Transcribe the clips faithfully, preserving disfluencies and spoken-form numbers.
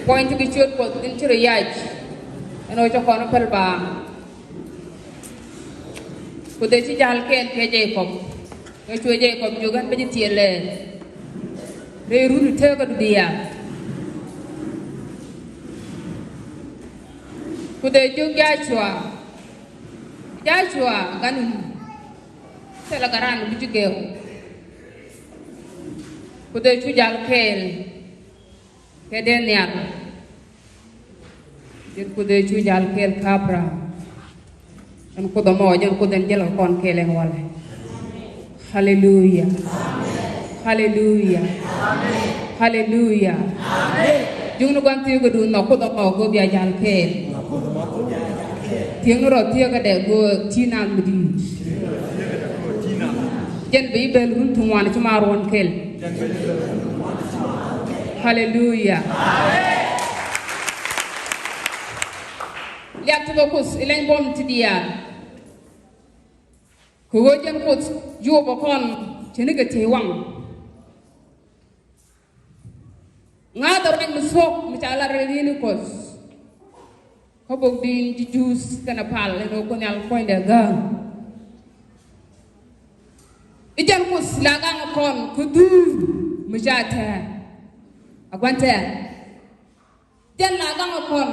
Puɔ̱ny ti kɛ ciöt Kuɔth in ci rɔ yac. Ɛn ɣöö cä kɔn päl baaŋ. Kuoth ëë ci jal kɛɛl kɛ Jekɔb. Kɛ cuɛ Jekɔb jiök ɛn bä ji̱ thiël lɛ rɛy run tëëkä diaal. Kuoth ëë jiök Jacua. Jacua, ganun. Thilɛ gat raan bi ji̱ gɛɛu. Kuoth ëë cu jal kɛɛl kɛ Daniel. Jɛn Kuoth ëë cu jal kɛɛl kä Abraham. Jɛn Kuoth ɛmɔ, jɛn Kuoth ɛn jäl kɛ kɔn kɛɛl ɛn walɛ. Haleluya. Haleluya. Haleluya. Jiökni gua̱n thiëëkädun, nhɔk Kuoth ɛmɔ kɛ ɣöö bia jal kɛɛl. Thiëkni rɔ thiëëkädɛ kɛ ɣöö ti̱i̱ naath mi di̱i̱t. Jɛn bi ji̱ bɛl run ti ŋuan ci ma ruɔ̱n kɛl. Haleluya. Liak ti kɛ Kuoth ilɛny buɔ̱m ti diaal. Kɛ ɣöö jɛn Kuoth Yehoba kɔn cɛ ni kɛ tëë waŋ. Ŋa̱thɛ ruac mi thuɔ̱k mi ca lat rɛy ri̱n i̱ Kuɔth. Kä bok di̱i̱n ji̱ Juudh kɛnɛ pal ɛn ɣöö Kuoth Nhial puɔ̱nydɛ gääŋ. I̱ jɛn Kuoth la gaŋ kɔn kä dhuur mi ca tɛ̱̈ɛ̱̈. A gua̱n tɛ̱̈ɛ̱̈. Jɛn la gaŋ kɔn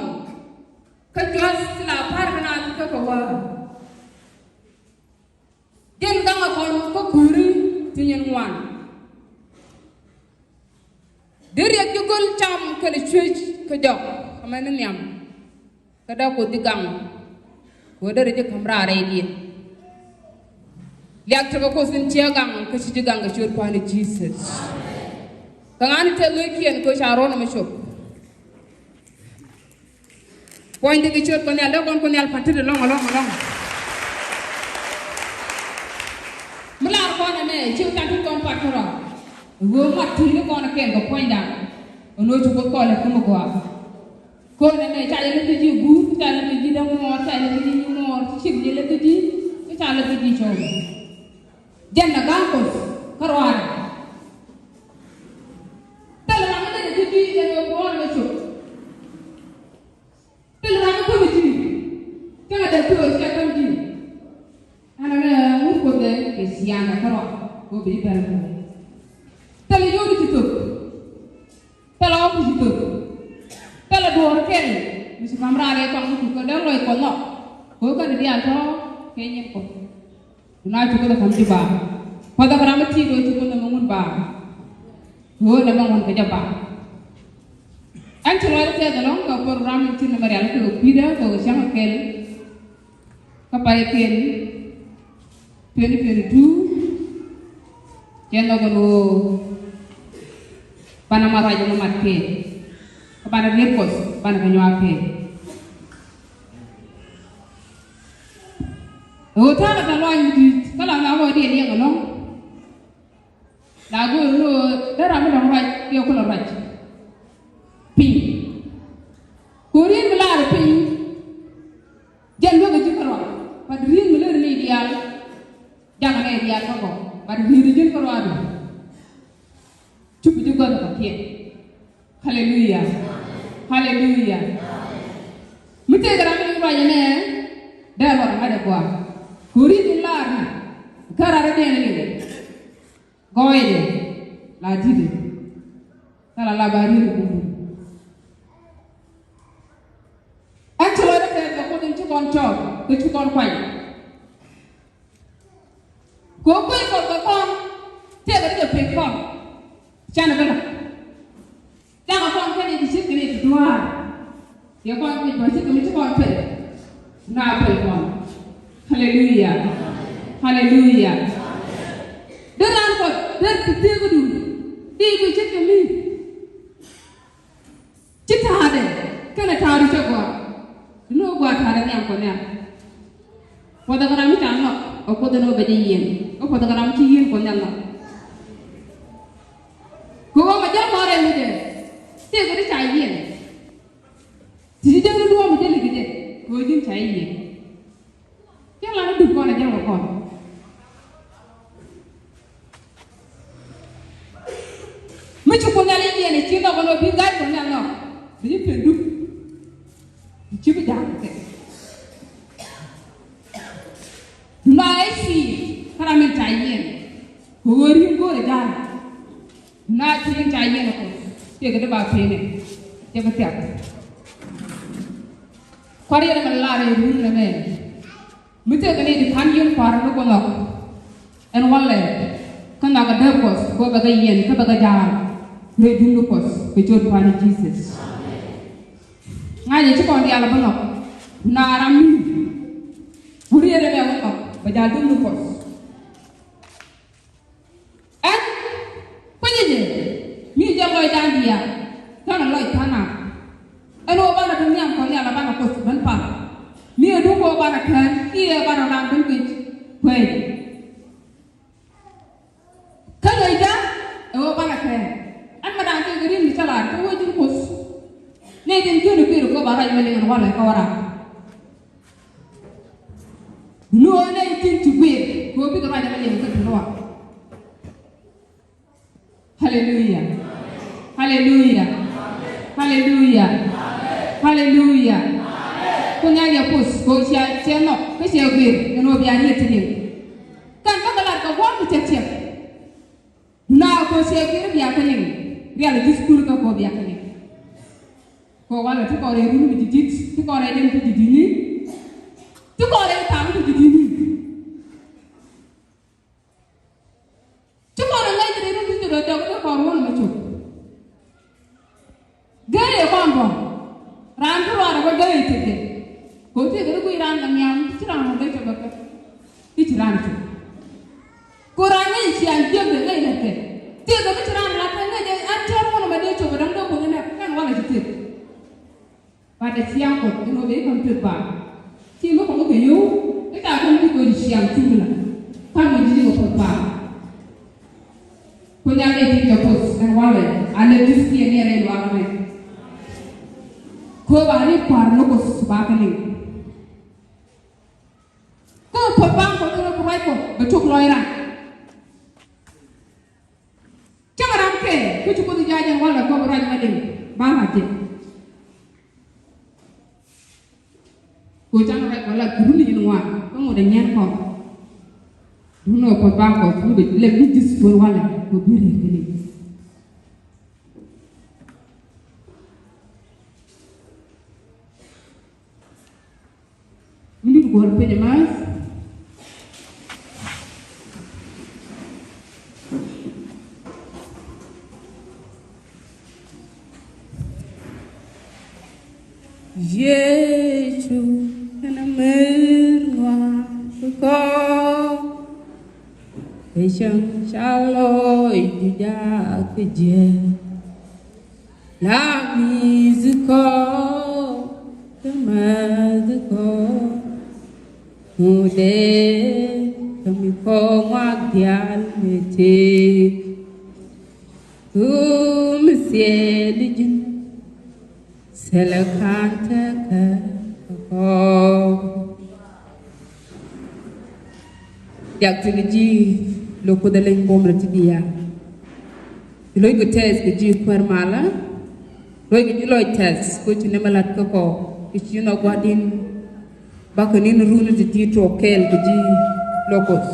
kä juath ti la pa̱r kɛ naath kä kɛ wäär. Jɛn gaŋ kɔn kä kuuri ti nyin ŋuan. Dee riɛk ji̱ göl cam kɛnɛ cuec kä jɔk, kä mɛn ni nhiam. Kä dee Kuoth ji̱ gaŋ. Kɛ ɣöö derɛ ji̱ ka̱m raar rɛydiɛn. Liak tekɛ Kuoth in ciɛ gaŋ kä ci ji̱ gaŋ kɛ ciöt Kua̱r ni Jesus. Kɛ ŋa̱ni tëë lo̱ckiɛn kɛ ɣöö ca ruɔ̱n ɛmɛ cop. Puɔ̱ny ti kɛ ciöt Kuɔth Nhial, dee kɔn Kuɔth Nhial pa̱t ti ti lɔ̱ŋ, lɔ̱ŋ, lɔ̱ŋ. Mi lar kɔn ɛnɛ, ci wä can ti kɔn pa̱t kärɔa. Ɣöö mat ti ni kɔn kɛn kɛ puɔ̱nydan. Ɛn ɣöö ci Kuoth kɔn lɛ kä mi gɔaa. Kɔn ɛnɛ ca jɛ lɛ kɛ ji̱ guur, ca jɛ lɛ kɛ ji̱ dämuɔɔr, ca jɛ lɛ kɛ ji̱ nyimuɔɔr, ci cik jɛ lɛ kɛ ji̱, ci ca lɛ kɛ ji̱ cɔɔl. Jɛn na ga̱a̱ŋ Kuɔth kärɔaadɛ. Thilɛ ram mi dee kɛ ji̱ ɛn ɣöö bi ruɔ̱n ɛmɛ cop. Thilɛ ram mi käm ji̱. Cäŋɛ dee pi̱o̱o̱c cɛ käm ji̱. Ɛn ɛmɛ ŋut Kuoth ɛ kɛ ciaaŋ kɛ kärɔa kɛ ɣöö bi ji̱ bɛl Kuɔth. Thilɛ yio̱w ti ci thök. Thilɛ ɣɔ̱k ti ci thök. Thilɛ duɔ̱ɔ̱r kɛl mi ci ka̱m raan rɛy kɔaŋ mi ci kɛ dee lɔc Kuɔth nhɔk. Kɛ ɣöö kɛn diaal tɔ̱ kɛ nyin Kuɔth. Duŋni a ci Kuoth ɛ ka̱m ji̱ baaŋ. Kuoth ɛ kɛ ram mi ti̱i̱t ɣöö ci Kuoth nɛmɛ ŋun baaŋ. Ɣöö nɛmɛ ŋun kɛ jɛ baaŋ. Ɛn ci lɔcdä tɛth ɛlɔ̱ŋ kɛ program in ci nɛmɛ rial kɛ kɛ kui̱dä kɛ kɛ cäŋ kɛl. Kä pay kɛl twenty twenty-two. Cɛ nhɔk ɛn ɣöö banɛ mat ruac ɛn ɣöö mat kɛɛl. Kä banɛ riet Kuɔth banɛ kɛ nyuak kɛɛl. Ɣöö ta̱a̱ kɛ tɛ̈th lɔaac mi di̱i̱t kä la nhɔk ɣöö diɛ liɛŋ ɛlɔ̱ŋ. La go̱o̱r ni ɣöö dee ram mi dɔ̱ŋ ruac kiɛ kulɛ ruac piny. Kɛ ɣöö riet mi lar piny jɛn luäk ji̱ kärɔa. But riet mi lär ni diaal jakɛ nɛy diaal kä gɔw. But riet ji̱n kärɔadu. Cupɛ ji̱ gua̱th kɔ̱kiɛn. Haleluya. Haleluya. Mi tëëkɛ ram mi ruac ɛnɛ dee ruɔt ɛ ŋa̱cɛ gɔaa. Kɛ ɣöö riet in lar ni kä rat rɔ̱diɛn ɛn in gɔɔyɛ jɛ la di̱tɛ. Thilɛ la ba riet ɛ bumbu. Ɛn ci lɔcdä tɛth kɛ Kuoth in ci kɔn cɔɔl kɛ ci kɔn kuany. Kɛ ɣöö kuec Kuɔth kɛ kɔn tëëkɛ ti jɛ pek kɔn. Canɛ bä lak. Cakɛ kɔn kɛn i̱ ti ce̱tkɛ ni ti dua̱a̱r. Yɛ kɔn i̱ ti ce̱tkɛ mi ci kɔn pek. Na pek kɔn. Haleluya. Haleluya. Dee raan Kuɔth dee ti thiek i̱ du. Di bi ce̱tkɛ mi. Ci ta̱a̱dɛ kɛnɛ ta̱a̱du cɛ gɔaa. Ti ni ɣöö gɔaa ta̱a̱dɛ nhiam Kuɔth Nhial. Puɔ̱th ɛ kɛ ram mi ca nhɔk ɛ Kuoth ɛn ɣöö bɛ jɛ yiɛn. Kä puɔ̱th ɛ kɛ ram mi ci yieen Kuɔth Nhial nhɔk. Kɛ ɣöö mɛ jɛn kɔn rɛy mi jɛ tëëkɛ ti ca yiɛn. Ti ci jɛn ni duɔ̱ɔ̱p mi jɛ lik jɛ kɛ ɣöö ji̱n ca yiɛn. Cä lan i̱ dup kɔn ɛ jɛn kɛ kɔn. Mi ci Kuoth Nhial i̱ yiɛn i̱ ci nhɔk ɛn ɣöö bi ga̱a̱c Kuɔth Nhial nhɔk. Ni pen duk. Ci bi ja̱a̱k kɛ. Duŋni a ɛ ci kä ram in ca yiɛn. Kɛ ɣöö ri̱i̱ŋ go̱o̱rɛ ja̱a̱k. Duŋni a ci in ca yiɛn ɛ kɔ. Tëëkɛ di ba peen ɛ. Cɛ bi thiak. Kua̱r yɛn ɛmɛ lar ɛ ri̱i̱ŋ nɛmɛ. Mi tëëkɛ ni di ka̱n yɛn kua̱r ni Kuoth nhɔk. Ɛn walɛ kä nhɔk a dee Kuɔth kɛ bɛ kɛ yiɛn kä bɛ kɛ ja̱a̱k. Rɛy duŋni Kuɔth kɛ ciöt Kua̱r ni Jesus. Ŋa̱cɛ ci kɔn diaal bä nhɔk. Na ram mi wuri yɛn ɛmɛ wä nhɔk bɛ ja̱a̱k duŋni Kuɔth. Ɛn kuinyɛ jɛ mi jɛ lɔcdan diaal. Kä nɛ lɔc tha̱a̱ŋ na ɛn ɣöö banɛ bi nhiam kɔn nhial a banɛ Kuoth ben pal. Mi ɛ duŋ ɣöö banɛ kään i̱ ɛ banɛ ram ben guic kueec. Kä ŋäcda ɛ ɣöö banɛ kään ɛn mɛ da̱a̱n tëëkɛ ri̱n mi cä la̱r kä wec ji̱n Kuoth. Nɛy tin ji̱n i̱ pi̱i̱r ɛ go̱o̱r ba ruac mɛ liŋ ɛn walɛ kä wä ram. Nuɔɔnɛ i̱ tin ci guir kɛ ɣöö bikɛ ruac ɛmɛ liɛŋ kä ti luaak. Haleluya. Haleluya. Haleluya. Haleluya. Kuoth Nhial yɛ puth kɛ ɣöö cia, cia nhɔk kä cia guir ɛn ɣöö bia riet ti liŋ. Kɛn bä kɛ lat kɛ gua̱a̱th mi cɛ tiɛp. Na kɔ ciɛ kiri bia kɛ liŋ. Rial ji̱ sukul kä kɔ bia kɛ liŋ. Kɔ walɛ ti kɔrɛ run ti ji̱ di̱t, ti kɔrɛ den ti ji̱ di̱t ni. Ti kɔrɛ taŋ ti ji̱ di̱t ni. Ti kɔrɛ ŋäc ti run ti ji̱ dɔ̱ jɔk ti kɔrɛ wun mi cuk. Gee yɛ kɔn bɔ. Raan ti ruaadɛ bä gee yɛ tëkɛ. Kɛ ɣöö tëkɛ ti guic raan kɛ nhiam ti ci raan wä dee cɛ bä kɛ. Ti ci raan cop. Kɛ ɣöö raan ŋäc ciaaŋ jiäkdɛ ŋäc la̱tkɛ. Tëkɛ mi ci raan la̱tkɛ ŋäc ɛ an tɛɛr ŋuɔ̱n ɛmɛ dee cop ɛ däŋ dee kuoth inɛ kɛn walɛ ci tëk. Bat ɛ ciaŋ kuɔth in wä bɛ i̱ ka̱m tëk baaŋ. Ci mi kɔŋ kɛ yio̱w i̱ ca kɔŋ ti kɛ ɣöö ci ciaŋ cuŋ la. Ka̱m mi ji̱ ji̱ kɛ kuoth baaŋ. Kuoth Nhial ɛ ti jɛ Kuoth ɛn walɛ a lɛ ti thiee ni rɛy luaak mɛ. Kɛ ɣöö ba ri kua̱r ni Kuoth ba kɛ liŋ. Kä Kuoth baaŋ Kuɔth in rɔ bi ruac kɔ bɛ tok lɔc ran. Cäŋ ram kɛ kä ci Kuoth ja̱a̱c ɛn walɛ kɔ bi ruac ma liŋ ba ran jɛ. Kɛ ɣöö cäŋ ruac kɔ la kɛ run in ŋuan kä ŋot ɛ nyiɛn kɔ. Duundɛ Kuoth baaŋ Kuɔth bi lɛ bi ji̱th Kuoth walɛ kɛ bi riet kɛ liŋ. Mi dit guɔ̱r piny math. Yecu ɛn a mer ŋuan kɔ. Ɛ cäŋ ca lɔc jujaak kɛ jiɛ. La mi̱i̱th kɔ kä mäth kɔ ŋut dee kä mi kɔ ŋuak diaal mi tëëk. Kä mi thil ji̱n thilɛ ka̱n tekɛ kɔ. Diak ti kɛ ji̱ lo̱k Kuoth ɛ leny buɔ̱m rɛ ti diaal. Ci lo̱ckɛ tɛth kɛ ji̱ kuäär malä. Lo̱ckɛ ji̱ lɔc tɛth kɛ ci nɛmɛ la̱t kä kɔ kɛ ci nhɔk gua̱di̱n. Bakɛ ni̱n run ti di̱i̱t tuɔɔk kɛɛl kɛ ji̱ lo̱k Kuoth.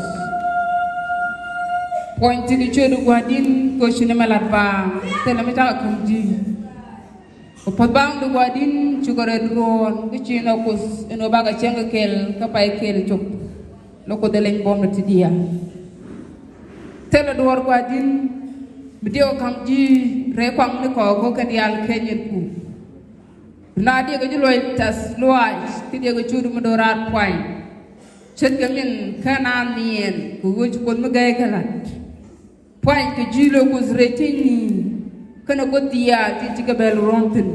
Puɔ̱ny ti kɛ ciöt gua̱di̱n kɛ ci nɛmɛ la̱t ba thilɛ mi cakɛ käm ji̱. Kɛ puɔ̱th baaŋ di gua̱di̱n cukɛ rɛy duɔ̱ɔ̱r kä ci nhɔk Kuoth ɛn ɣöö bakɛ cäŋ kɛ kɛl kä pay kɛl cop. Lo̱k Kuoth ɛ leny buɔ̱m rɛ ti diaal. Thilɛ duɔ̱ɔ̱r gua̱di̱n mi diɛw ka̱m ji̱ rɛy kuaŋ ni kɔɔk ɣöö kɛn diaal kɛ nyin ku. Na diɛkɛ ji̱ luɔc tɛth luaac kä diɛkɛ ciöt mi do̱raar puany. Ce̱tkɛ min kä naan niɛɛn kɛ ɣöö ci Kuoth mi gɛy kɛ la̱t. Puany kɛ ji̱ lo̱k Kuoth rɛy ti̱enyni kɛnɛ gua̱th diaal tin ci kɛ bɛl ruɔ̱n thi̱n.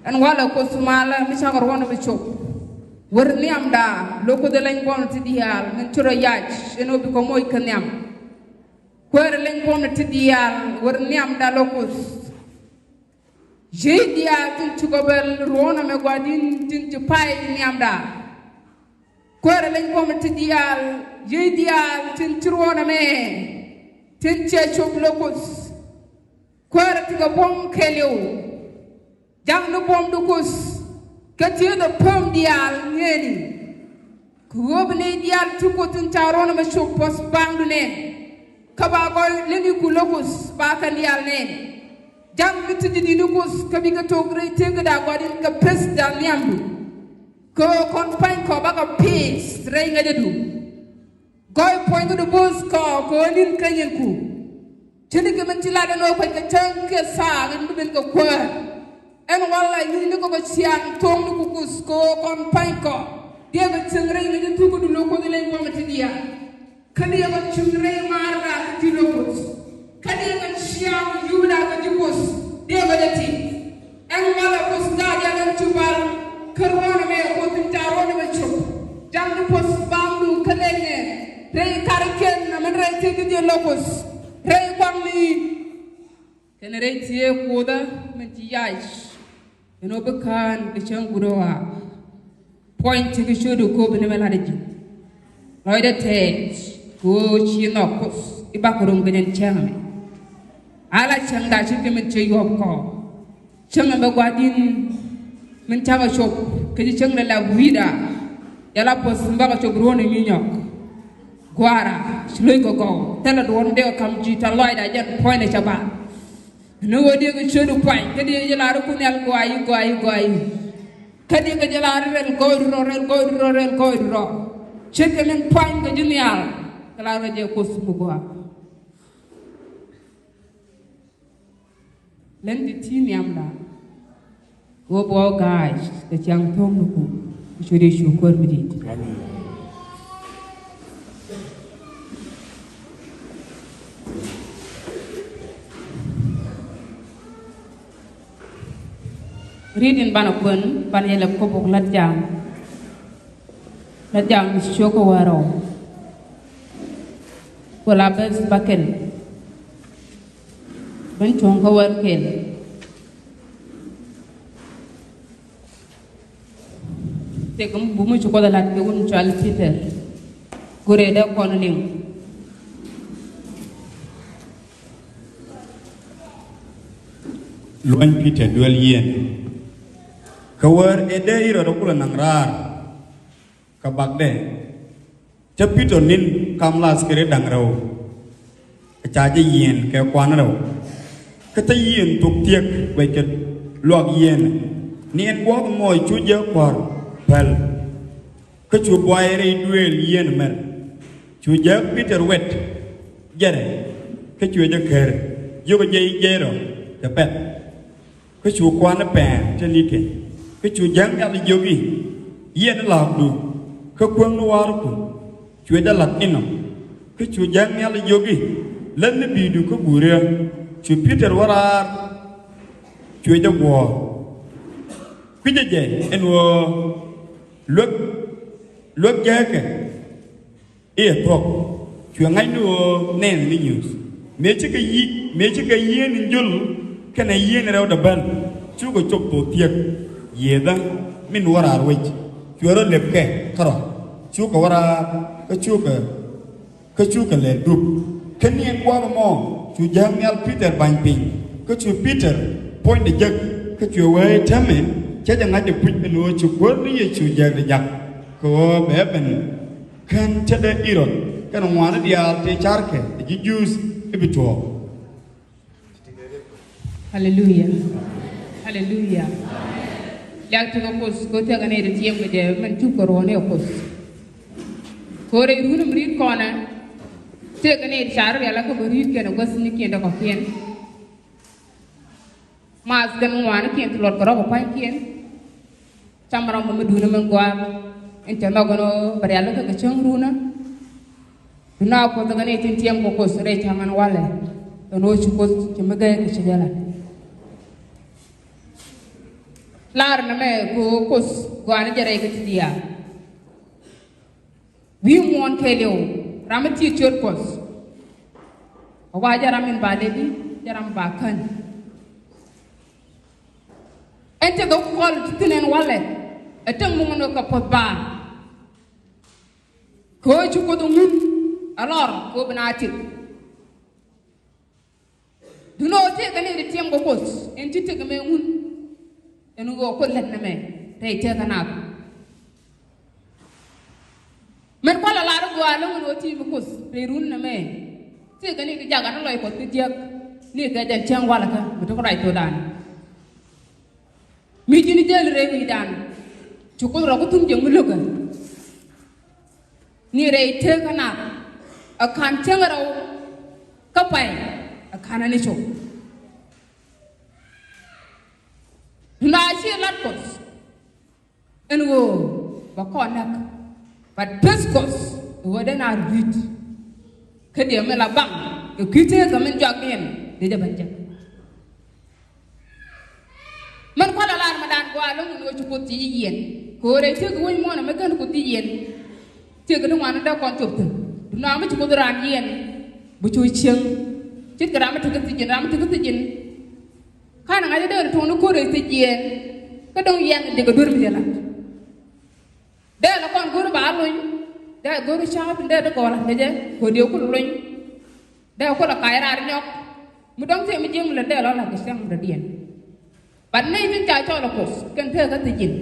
Ɛn walɛ Kuoth malä mi cakɔ ruɔ̱n mi cop. Wär nhiamda lo̱k Kuoth ɛ leny buɔ̱m ti diaal min ci rɔ yac ɛn ɣöö bikɛ moc kɛ nhiam. Kuäär ɛ leny buɔ̱m ti diaal wär nhiamda lo̱k Kuoth. Ji̱ diaal tin ci kɔ bɛl ruɔ̱n ɛmɛ gua̱di̱n tin ci pay nhiamda. Kuäär ɛ leny buɔ̱m ti diaal, ji̱ diaal tin ci ruɔ̱n ɛmɛ tin cɛ cop lo̱k Kuoth. Kuäär ɛ ti kɛ buɔ̱m kɛɛliw. Ja̱ŋ ni buɔ̱mdu Kuoth kä tiee dɔ päm diaal ŋi̱eeni. Kɛ ɣöö bi nɛy diaal ti Kuoth in ca ruɔ̱n ɛmɛ cop puɔ̱th baŋdu nɛn. Kä ba gɔɔy leni ku lo̱k Kuoth ba kɛn diaal nɛn. Ja̱ŋ ni ti ji̱ di̱t ni Kuoth kä bikɛ tok rɛy tëëkɛ da̱a̱ gɔaa in kɛ peth da̱a̱ nhiamdu. Kɛ ɣöö kɔn pa̱ny kɔ bakɔ peth rɛy ŋäcädu. Gɔɔy puɔ̱nykädu bo̱o̱th kɔ kɛ ɣöö ni̱n keny in ku. Ce̱tnikɛ min ci lat ɛn ɣöö kuackɛ cäŋ kiɛ thaak in bi ben kɛ kuäär. Ɛn walɛ nyuthni kɔ kɛ ciaŋ tho̱o̱ŋni ku Kuoth kɛ ɣöö kɔn pa̱ny kɔ. Diɛkɛ cieŋ rɛy ŋäcä thukädu lo̱k Kuoth leny buɔ̱mɛ ti diaal. Kä diɛkɛ cieŋ rɛy maarda kä ji̱ lo̱k Kuoth. Kä diɛkɛ ciaŋ Juda kä ji̱ Kuoth diɛkɛ jɛ ti. Ɛn walɛ Kuoth gaat diaal ɛn cu bal kä ruɔ̱n ɛmɛ Kuoth in ca ruɔ̱n ɛmɛ cop. Ja̱ŋ ni puɔ̱th baŋdu kä leny ɛ rɛy karikiɛn ɛmɛn rɛy tëëkɛ ji̱ lo̱k Kuoth rɛy kuakni. Kɛnɛ rɛy tiee Kuothä min ci yac. Ɛn ɣöö bi kään kɛ cäŋ guut ɣɔaa. Puɔ̱ny ti kɛ ciötdu Kuoth ni mɛ la̱t ji̱. Lɔcdä tɛɛt kɛ ɣöö ci nhɔk Kuoth i̱ bakɔ ro̱ŋ kɛ jɛn cäŋ ɛmɛ. Ala cäŋda ci kɛ min ci yuɔ̱p kɔ. Cäŋ ɛmɛ gua̱di̱n min cakɔ cop kɛ ji̱ cäŋ lɛ la wi̱i̱da. Yala puɔ̱th mi bakɔ cop ruɔ̱n ɛ mi nyɔk. Gua̱a̱ra ci lo̱ckɔ gɔw thilɛ duɔ̱ɔ̱r mi dee kɛ ka̱m ji̱ tɛ̈th lɔcda jɛn puɔ̱nydɛ cɛ ba. Ni ɣöö diɛkɛ ciötdu puany kä diɛkɛ jɛ lar i̱ ku nhial gɔaayi gɔaayi gɔaayi. Kä diɛkɛ jɛ lar i̱ rɛl gɔɔydu rɔ rɛl gɔɔydu rɔ rɛl gɔɔydu rɔ. Ce̱tkɛ min puany kɛ ji̱ nhial kɛ lar kɛ jɛ Kuoth mi gɔaa. Lɛn ti ti nhiamda. Ɣöö bɛ wä ga̱a̱c kɛ ciaŋ thuɔ̱k ni ku kɛ ciöt Yecu Kuäär mi di̱i̱t. Ri̱t in banɛ kuɛn banɛ yɛ lɛ kop bok Lät Ja̱a̱ŋ. Lät Ja̱a̱ŋ mi ci cio̱k kä wäl rɛw. Ku la beth bäkɛl. Ben cuɔ̱ŋ kä wäl kɛl. Tëëkɛ bum mi ci Kuoth ɛ la̱t kɛ wun cɔal Peter. Go̱rɛ dee kɔn liŋ. Luɔny Peter duel yieen. Kɛ wäär ɛ dee Ɣärot ɛ kulɛ naŋ raar. Kä bakdɛ cä Peter ni̱n kam lath kɛ rɛy da̱ŋ rɛw. Kä ca jɛ yieen kɛ kuan rɛw. Kä te yieen thok thiek guɛckɛ luak yieen. Ni ɛn gua̱a̱th mɔ cu jɛ kua̱r päl. Kä cu buay rɛy duëël yieen mɛl. Cu jääk Peter wɛt jɛrɛ. Kä cuɛ jɛ kär jiök jɛ i̱ jiɛc rɔ kɛ pɛ̈th. Kä cu kuan ɛ pɛn te ni̱kɛ. Kä cu jääk nhial jiök i̱, yiɛn la̱a̱kdu kä kuäŋni wa̱a̱rku. Cuɛ jɛ la̱t inɔ. Kä cu jääk nhial jiök i̱, lätni bi̱i̱du kä guuriä. Cu Peter wä raar. Cuɛ jɛ guɔ̱ɔ̱r. Kui̱cɛ jɛ ɛn ɣöö luäk luäk jääkɛ i̱ ɛ thuɔ̱k. Cuɛ ŋa̱c ni ɣöö nɛn ni nyuuth mëë cikɛ yi̱ mëë cikɛ yieen in jol kɛnɛ yieen in rɛwdɛ bäl. Cukɛ cop thok thiek yiëëthä min wä raar wec. Cuɛ rɔ lëpkɛ kärɔ̱. Cukɛ wä raar kä cukɛ kä cukɛ lɛl dup. Kä ni ɛn gua̱a̱th ɛmɔ cu jääk nhial Peter ba̱ny piny. Kä cu Peter puɔ̱nydɛ jek kä cuɛ wee tämɛ. Cä jɛ ŋa̱c ɛ puc ɛn ɣöö ci Kuäär ni Yecu jääkdɛ jak kɛ ɣöö bɛ ben kän tetdä Ɣärot kɛnɛ ŋɔaani diaal tëë carkɛ ɛ ji̱ Juudh i̱ bi tuɔɔk. Haleluya. Haleluya. Liak tekɛ Kuoth kɛ ɣöö tëëkɛ nɛy ti tiɛm kɛ jɛ min cuk kɛ ruɔ̱n ɛ Kuoth. Kɛ ɣöö rɛy run mi ri̱t kɔnɛ tëëkɛ nɛy ti car rial kä bä ri̱t kɛnɛ gua̱thnikiɛn dee kɔ̱kiɛn. Maath kɛn ŋɔaanikiɛn ti luɔt kɛ rɔ̱ kɛ pa̱nykiɛn. Cam ram mi duundä min gɔaa in cɛ nhɔk ɛn ɣöö bɛ rialikä kɛ cäŋ runä. Duŋni a Kuoth kɛ ni tin tiɛm kɛ Kuoth rɛy cäŋ ɛn walɛ. Ɛn ɣöö ci Kuoth ci mi gɛy kɛ ci jɛ la̱t. Lar nɛmɛ kɛ ɣöö Kuoth gɔaa ni jɛ rɛy kɛ ti diaal. Wi̱i̱ muɔ̱ɔ̱n kɛɛliw ram mi ti ciöt Kuɔth. A wa jɛ ram in ba lɛli jɛ ram ba kän. Ɛn tekɛ kuɔl ti thi̱n ɛn walɛ ɛ täŋ muŋ ni kɛ puɔ̱th baaŋ. Kɛ ɣöö ci Kuoth ŋun a lɔr kɛ ɣöö bi na tik. Duŋni ɣöö tëëkɛ ni ri tiɛm kɛ Kuoth in ci tik mɛ ŋun. Ɛn ɣöö Kuoth lät nɛmɛ rɛy tëëkä naath. Min kualɛ lar i̱ gɔaa ɛlɔ̱ŋ ɛn ɣöö ti̱i̱ mi Kuoth rɛy run nɛmɛ. Tëëkɛ ni kɛ jakä ni lɔc Kuɔth kä jiäk ni kɛ jɛn cäŋ walɛ kä mi ti kɛ ruac thokdan. Mi ji̱n jäl rɛy wi̱i̱dan ci Kuoth rɔ kä thum jɛ mi lo̱kä. Ni rɛy tëëkä naath ɛ ka̱n cäŋ rɛw kä pay ɛ ka̱n ani cop. Duŋni a ci lat Kuɔth ɛn ɣöö bɛ kɔn näk. But first Kuoth ɛ ɣöö dee na rui̱t. Kä diɛ mi la baŋ kɛ kui̱ tëëkä min juakdiɛn dee jɛ ben jek. Min kualɛ lar mi dan gɔaa ɛlɔ̱ŋ ɛn ɣöö ci Kuoth ci ji̱ yiɛn. Kɛ ɣöö rɛy tëëk wi̱i̱ muɔ̱ɔ̱n mi kän Kuoth ji̱ yiɛn. Tëëk ni ŋuan ni dee kɔn cop thi̱n. Duŋni mi ci Kuoth raan yiɛn bi cu cieŋ. Ce̱tkɛ ram mi tekɛ thi̱ji̱n, ram mi tekɛ thi̱ji̱n. Ka̱n ŋa̱c dee ni tuɔɔk ni ko̱r rɛy thi̱jiɛn. Kä dɔ̱ŋ yiɛn jɛ kɛ duer mi jɛ lat. Dee la kɔn go̱r ba luny. Dee go̱r ca̱a̱p dee dee gɔl kɛ jɛ kɛ diɛ kul luny. Dee kul a kac raar nyɔk. Mi dɔ̱ŋ tëë mi jiäk mi lät dee lɔ la kɛ cäŋ dɔ̱diɛn. But nɛy tin ca cɔl ɛ Kuoth kɛn tëëkä thi̱ji̱n.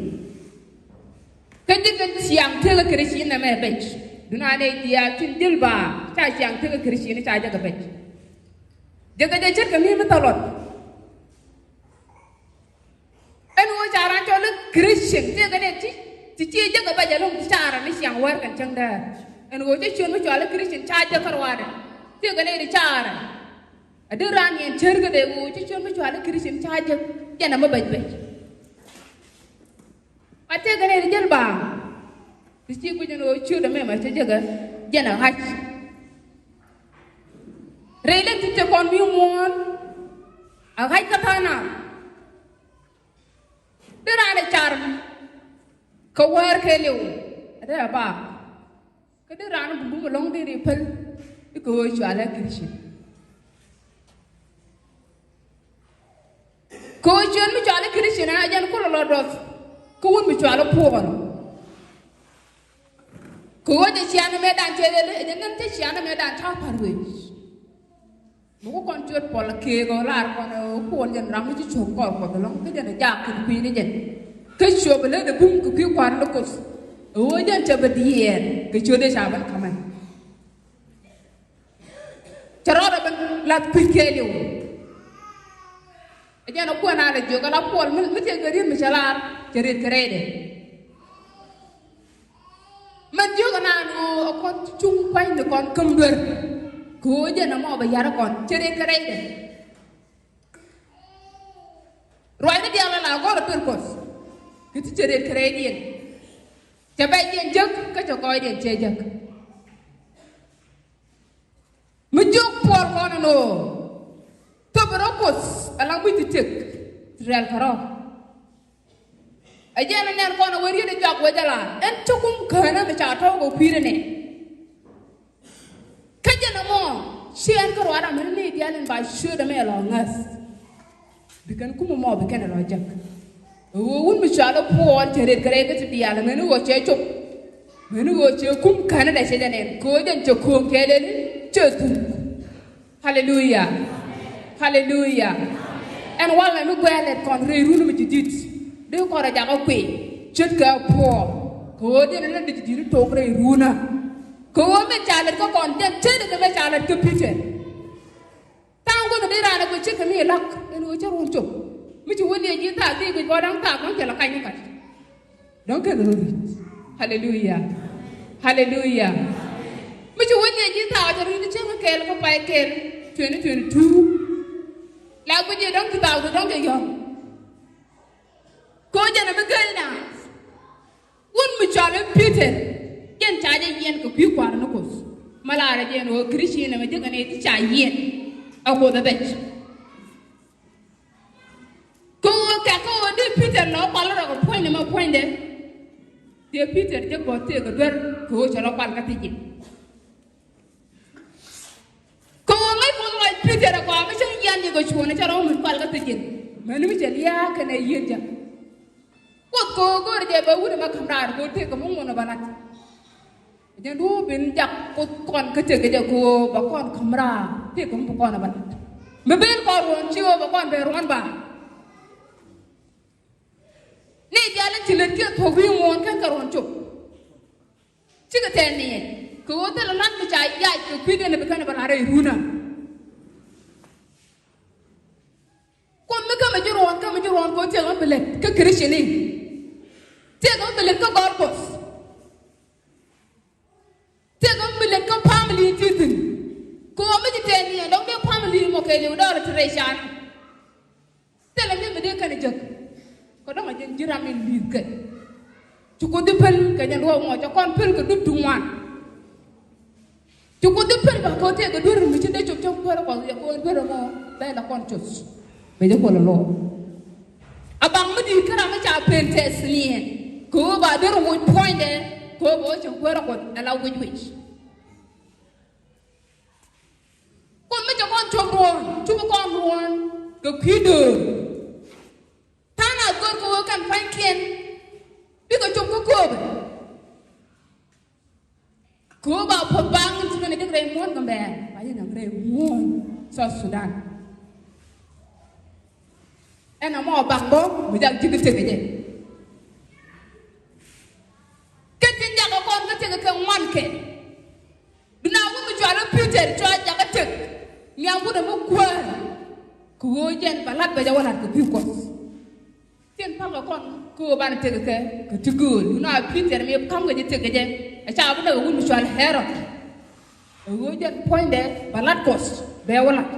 Kä ji̱ kɛn ciaŋ tëëkä Christian nɛmɛ bɛc. Duŋni nɛy diaal tin jil ba ca ciaŋ tëëkä Christian ca jɛ kɛ bɛc. Jɛ kɛ jɛ ce̱tkɛ mi mi thɔlɔt. Ɛn ɣöö ca raan cɔl i̱ Christian tëëkɛ nɛy ti, ti ci jek ɛ bɛc ɛlɔ̱ŋ ti carɛ ni ciaŋ wäär kɛn cäŋ däär. Ɛn ɣöö cä ciöt mi cɔal i̱ Christian ca jek kä ruaadɛ. Tëëkɛ nɛy ti carɛ. A dee raan yɛn cär kä dee ɣöö cä ciöt mi cɔal i̱ Christian ca jek jɛn ɛmɛ bɛc bɛc. A tëëkɛ nɛy ti jäl baaŋ. Ti ci guic ɛn ɣöö ciöt ɛmɛ mɛ cä jek ɛ jɛn ɛ ɣa̱c. Rɛy lɛn ti te kɔn mi muɔ̱ɔ̱n. A ɣa̱c kä tha̱a̱ŋ naath. Dee raan ɛ car kɛ wäär kɛɛliw. A dee a baak. Kä dee raan bi bum ɛlɔ̱ŋ dee ri päl i̱ kɛ ɣöö cɔalɛ Christian. Kɛ ɣöö ciöt mi cɔalɛ Christian ɛ jɛn kulɛ lɔ duɔth. Kä wut mi cɔalɛ Puɔl. Kɛ ɣöö jɛ ciaŋ ɛmɛ dan cɛ lɛl ɛ jɛn nɛn cɛ ciaŋ ɛmɛ dan ta̱a̱ pa̱r wec. Mi ku kɔn ciöt Puɔl kɛɛk ɔ lar kɔn ɛ Puɔl jɛn ram mi ci cop kɔr Kuɔth ɛlɔ̱ŋ kä jɛn ɛ jak kɛn kui̱ni jɛn. Kä cop ɛ lät ɛ bum kɛ kui̱ kua̱r ni Kuoth. Ɛ ɣöö jɛn cɛ bɛ diɛɛr kɛ ciöt dee ca ben ka̱mɛ. Cɛ rɔɔdɛ ben lath kui̱ kɛɛliw. Ɛ jɛn ɛ kuɛn a lɛ jiök ala Puɔl mi, mi thiekɛ riet mi cɛ lar cɛ riet kɛ rɛydɛ. Mɛn jiök ɛnan ɣöö ɛ kɔn cuŋ pa̱ny ni kɔn käm duer. Kɛ ɣöö jɛn ɛmɔ bɛ ya̱r ɛ kɔn cɛ riet kɛ rɛydɛ. Ruacni diaal ala gɔl ɛ duer Kuɔth. Kɛ ti cɛ riet kɛ rɛydiɛn. Cɛ bɛcdiɛn jek kä cɛ gɔɔydiɛn cɛ jek. Mi jiök Puɔl kɔn ɛn ɣöö thöpɛ rɔ Kuoth ala muc ti tëk ti rɛl kärɔ̱. Ɛ jɛn ɛ nɛn kɔn ɛ wee riet ɛ juak wec ala ɛn cä kum känä mi ca tɔ̱w kɛ kui̱dɛ nɛ. Kä jɛn ɛmɔ ci ɛn kä ruac ram ni nɛy diaal in ba ciöt ɛmɛ lɔ ŋäth. Bi kɛn kum ɛmɔ bi kɛn ɛ lɔ jek. Ɛ ɣöö wut mi cɔal i̱ Puɔl cɛ riet kɛ rɛy kä ti diaal amäni ɣöö cɛ cop. Amäni ɣöö cɛ kum känä dɛ cɛ jɛ nɛn kɛ ɣöö jɛn cɛ kööŋ kɛɛliɛn cɛ thuk. Haleluya. Haleluya. Ɛn walɛ mi guɛ̈ɛ̈ lɛt kɔn rɛy run mi ji̱ di̱t. Dee kɔn rɔ jakä kui̱ ce̱tkɛ Puɔl kɛ ɣöö jɛn ɛ lät di ji̱ di̱t tok rɛy runä. Kɛ ɣöö min ca lät kä kɔn jɛn ce̱tkɛ min ca lät kä Pi̱tɛr. Tha̱a̱ŋ guɔ̱n dee raan ɛ guic ce̱tkɛ mi la̱k ɛn ɣöö cä ruɔ̱n cop. Mi ci wä liɛc ji̱ thaak ti guic bä dɔ̱ŋ thaak dɔ̱ŋ cɛ lɛ kac ni kac. Dɔ̱ŋ kɛn rɔ ri̱t. Haleluya. Haleluya. Mi ci wä liɛc ji̱ thaak cɛ ri̱t cäŋ kɛɛl kä pay kɛɛl twenty twenty-two. La guic ji̱ dɔ̱ŋ ti thaak ti dɔ̱ŋ cɛ yɔ̱ŋ. Kɛ ɣöö jɛn ɛ mi gel na. Wut mi cɔal i̱ Pi̱tɛr jɛn ca jɛ yiɛn kɛ kui̱ kua̱r ni Kuoth. Mä laarɛ jɛn ɣöö Kricin ɛmɛ jekɛ nɛy ti ca yiɛn ɛ Kuoth ɛ bɛc. Kɛ ɣöö kɛ kɛ ɣöö dee Pi̱tɛr lɔ kual rɔ kɛ puɔ̱nydɛ mɛ puɔ̱nydɛ. Dee Pi̱tɛr jek bä tëëkɛ duer kɛ ɣöö cɛ lɔ kual kä thi̱ji̱n. Kɛ ɣöö ŋäc Kuoth ruac Pi̱tɛr ɛ kɔaa mi cäŋ yian jɛ kɛ cuɔ̱ɔ̱ŋ cä rɔ̱ mi kual kä thi̱ji̱n. Mäni mi cɛ lia̱a̱ kɛnɛ yieen jɛ. Kuoth kɛ ɣöö go̱o̱rɛ jɛ bɛ wut ɛmɛ ka̱m raar go̱o̱r tëëkɛ mi ŋuɔ̱n ɛ bä la̱t. Jɛn duɔ̱ɔ̱p in jak Kuoth kɔn kä tëëkɛ jɛ kɛ ɣöö bɛ kɔn ka̱m raar tëëkɛ mi bi kɔn ɛ bä la̱t. Mi ben kɔn ruɔ̱n ci ɣöö bɛ kɔn ben ruɔ̱n ba. kiɛ thuɔ̱k wi̱i̱ ŋuɔ̱ɔ̱n kɛn kɛ ruɔ̱n cop. Cikɛ tɛɛr niɛn kɛ ɣöö thilɛ la̱t mi ca yac kɛ kui̱dɛn bi kɛn bɛ la̱t rɛy runä. Kuoth mi kä mi ji̱ ruɔ̱ɔ̱n, kä mi ji̱ ruɔ̱ɔ̱n kɛ ɣöö thilɛ ɣän bi lät kä Christian in. Thilɛ ɣän bi lät kä gɔ̱r Kuɔth. Thilɛ ɣän bi lät kä family ti thi̱n. Kɛ ɣöö mi ci tɛɛr niɛn dɔ̱ŋ dee family mɔ kɛɛliw dɔɔrɛ ti rɛy can. Thilɛ mi mi dee kɛn jek. Kɛ dɔ̱ŋ a jɛn ji̱ ram in li̱i̱th kɛ. Ci Kuoth ji̱ päl kɛ jɛn duɔ̱ɔ̱p ŋɔc, cɛ kɔn päl kɛ dup ti ŋuan. Ci Kuoth ji̱ päl ba kɛ ɣöö tëëkɛ duer mi ci dee cop cop kuäärä Kuɔth, yɛ kɛ ɣöö duer ɛmɔ bɛ la kɔn coth. Bɛ jɛ kuɔl ɛlɔɔ. A baŋ mi di̱i̱t kä ram mi ca pen tɛth niɛn kɛ ɣöö ba duer woc puɔ̱nydɛ, kɛ ɣöö bɛ wä cieŋ kuäärä Kuɔth ɛ la wic wic. Kuoth mi cɛ kɔn cop ruɔ̱ɔ̱n, cop kɔn ruɔ̱ɔ̱n kɛ kui̱ döör. Tha̱a̱ŋ a gör kɛ ɣöö kɛn pa̱nykiɛn bikɛ cop kä kööbä. Kɛ ɣöö ba puɔ̱th ba ŋi̱n ci kɛn a jek rɛy muɔ̱ɔ̱n Gambɛla, ba jek rɛy muɔ̱ɔ̱n South Sudan. Ɛn ɛmɔ baŋ bä mi jak ji̱ kä tëk kɛ jɛ. Kä tin jakä kɔn kä tëk kɛ ŋuan kɛ. Duŋni wut mi cɔal i̱ Pi̱tɛr cua jakä tëk nhiam wut ɛmɛ kuäär. Kɛ ɣöö jɛn ba la̱t bɛ jɛ wä la̱t kɛ kui̱ Kuɔth. Tin palkɛ kɔn kä ɣöö banɛ tëk kɛ kɛ ti gööl. Duŋni Pi̱tɛr mi ka̱mkɛ jɛ tëk kɛ jɛ, ɛ ca bi näk ɛ wut mi cɔal Ɣɛrɔd. Ɛ ɣöö jɛn puɔ̱nydɛ ba la̱t Kuɔth bɛ wä la̱t.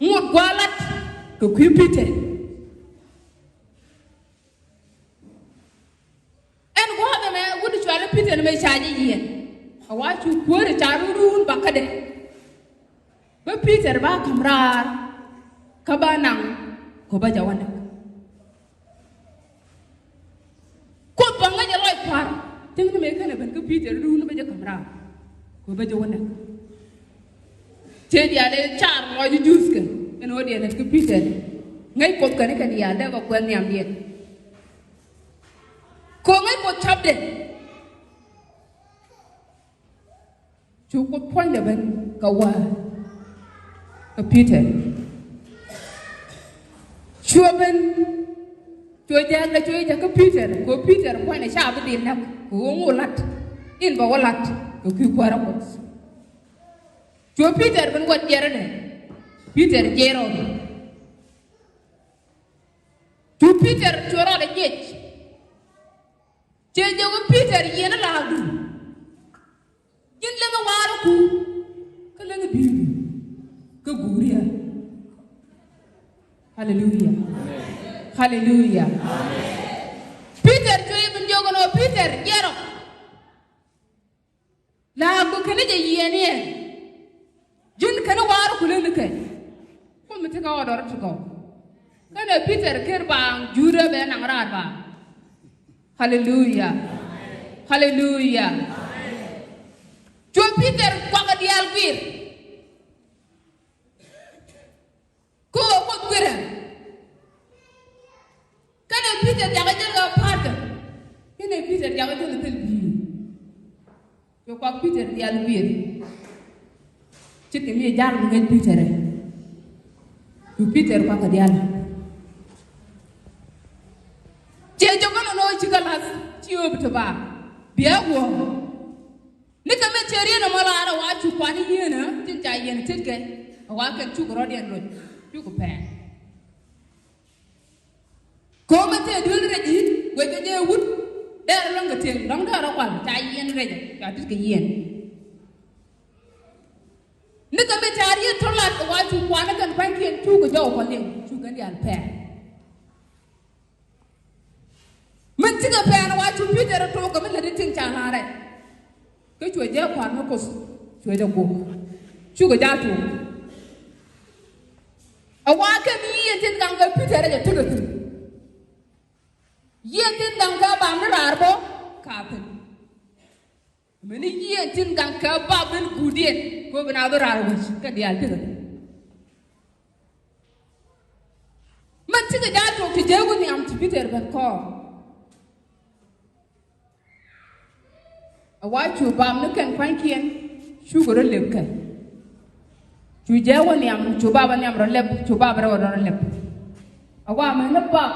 Ŋot gua̱a̱th la̱t kɛ kui̱ Pi̱tɛr. Ɛn gua̱a̱th ɛmɛ wut cɔal i̱ Pi̱tɛr ɛmɛ ca jɛ yiɛn. A wa cu kuäär ca run run bakädɛ. Bä Pi̱tɛr ba ka̱m raar kä ba naŋ kɛ bä jɛ wä näk. Kuoth ba ŋäc ɛ lɔc kua̱r. Cäŋ ni mëë känɛ ben kä Pi̱tɛr duun bä jɛ ka̱m raar kɛ bä jɛ wä näk. Cɛ diaal ɛ car lɔc ji̱ Juudh kɛ ɛn ɣöö diɛn lät kä Pi̱tɛr. Ŋäc Kuoth kɛn kɛ diaal dee kɛ kuɛth nhiamdiɛn. Kɛ ɣöö ŋäc Kuoth capdɛ. Cu Kuoth puɔ̱nydɛ ben kɛ wäär kɛ Pi̱tɛr. Cuɛ ben, cuɛ jääkdɛ cuɛ jɛ kä Pi̱tɛr, kɛ ɣöö Pi̱tɛr puɔ̱nydɛ ca bi dhil näk kɛ ɣöö ŋu la̱t in bɛ wä la̱t kɛ kui̱ kuäärä Kuɔth. Cuɛ Pi̱tɛr ben wä jiɛrɛdɛ, Pi̱tɛr jiɛc rɔɔdɛ. Cu Pi̱tɛr cuɛ rɔɔdɛ jiɛc. Cɛ jɛ wä Pi̱tɛr yieen laakdu. Ji̱n leŋ ɛ wa̱a̱rä ku kä leŋ ɛ bi̱i̱ kä guuriä. Haleluya. Haleluya. Pi̱tɛr cuɛ jɛ ben jiök ɛn ɣöö Pi̱tɛr jiɛrɔ. Laakdu kɛn jɛ yieen iɛ. Ji̱n kɛn wa̱a̱rä ku leŋ ni kɛ. Kum mi ti kɛ ɣɔɔ dɔrɔ ti gɔw. Kɛnɛ Pi̱tɛr ker baaŋ Juudä bɛ naŋ raar baaŋ. Haleluya. Haleluya. Cuɛ Pi̱tɛr kuakɛ diaal guir. Kä ɣöö Kuoth guirɛ. Kɛnɛ Pi̱tɛr jakä jäl kɛ pa̱a̱tkɛ. Kɛnɛ Pi̱tɛr jakä jäl kɛ thil bi̱i̱. Cuɛ kuak Pi̱tɛr diaal guir. Ce̱tkɛ mi jal mi ŋäc Pi̱tɛr ɛ. Cu Pi̱tɛr kuak kɛ diaal. Ciɛ jɔk ɛn nɔ ci kɛ la̱th ci ɣöö bi te ba bia guɔ̱ɔ̱r. Ni kɛ mɛ cɛ riet ɛmɔ laar ɛ wa cu kuan i̱ yieen ɛ tin ca yieen tet kɛ ɛ wa kɛn cuk rɔ̱diɛn loc cuk pɛɛn. Ko̱o̱mɛ thil duel rɛc i̱ guɛcɛ jɛ wut. Dɛɛr lɔ̱ŋ kɛ thiëŋ lɔ̱ŋ dɛɛr rɔ kual ca yiɛn rɛc ca tit kɛ yiɛn. Ni kɛ mi ca riet tɔ lat kɛ wa cu kuanä kɛn pa̱nykiɛn cukɛ jɔw kɔ liŋ cukɛ diaal pɛɛr. Min cikɛ pɛɛn wa cu Pi̱tɛr tok kɛ mi lät i̱ tin ca la̱rɛ. Kä cuɛ jɛ kua̱r mi Kuoth cuɛ jɛ guɔk. Cukɛ jal tuɔɔk. A wa kɛ mi yieen tin gaŋ kɛ Pi̱tɛr ɛ jɛ tekɛ thi̱n. Yieen tin gaŋ kɛ bam ni raar bä ka thi̱n. Mɛni yieen tin gaŋ kɛ bap ben guudiɛn kɛ ɣöö bi naath raar wec kɛ diaal tekɛ thi̱n. Mɛn cikɛ jal tuɔɔk ti jek wä nhiam ti Pi̱tɛr ben kɔɔr. A wa cu bam ni kɛn kuanykiɛn cukɛ rɔ lep kɛ. Cu jɛ wä nhiam cu bap a nhiam rɔ lɛp cu bap rɛw rɔ lɛp. A wa mɛn ni bap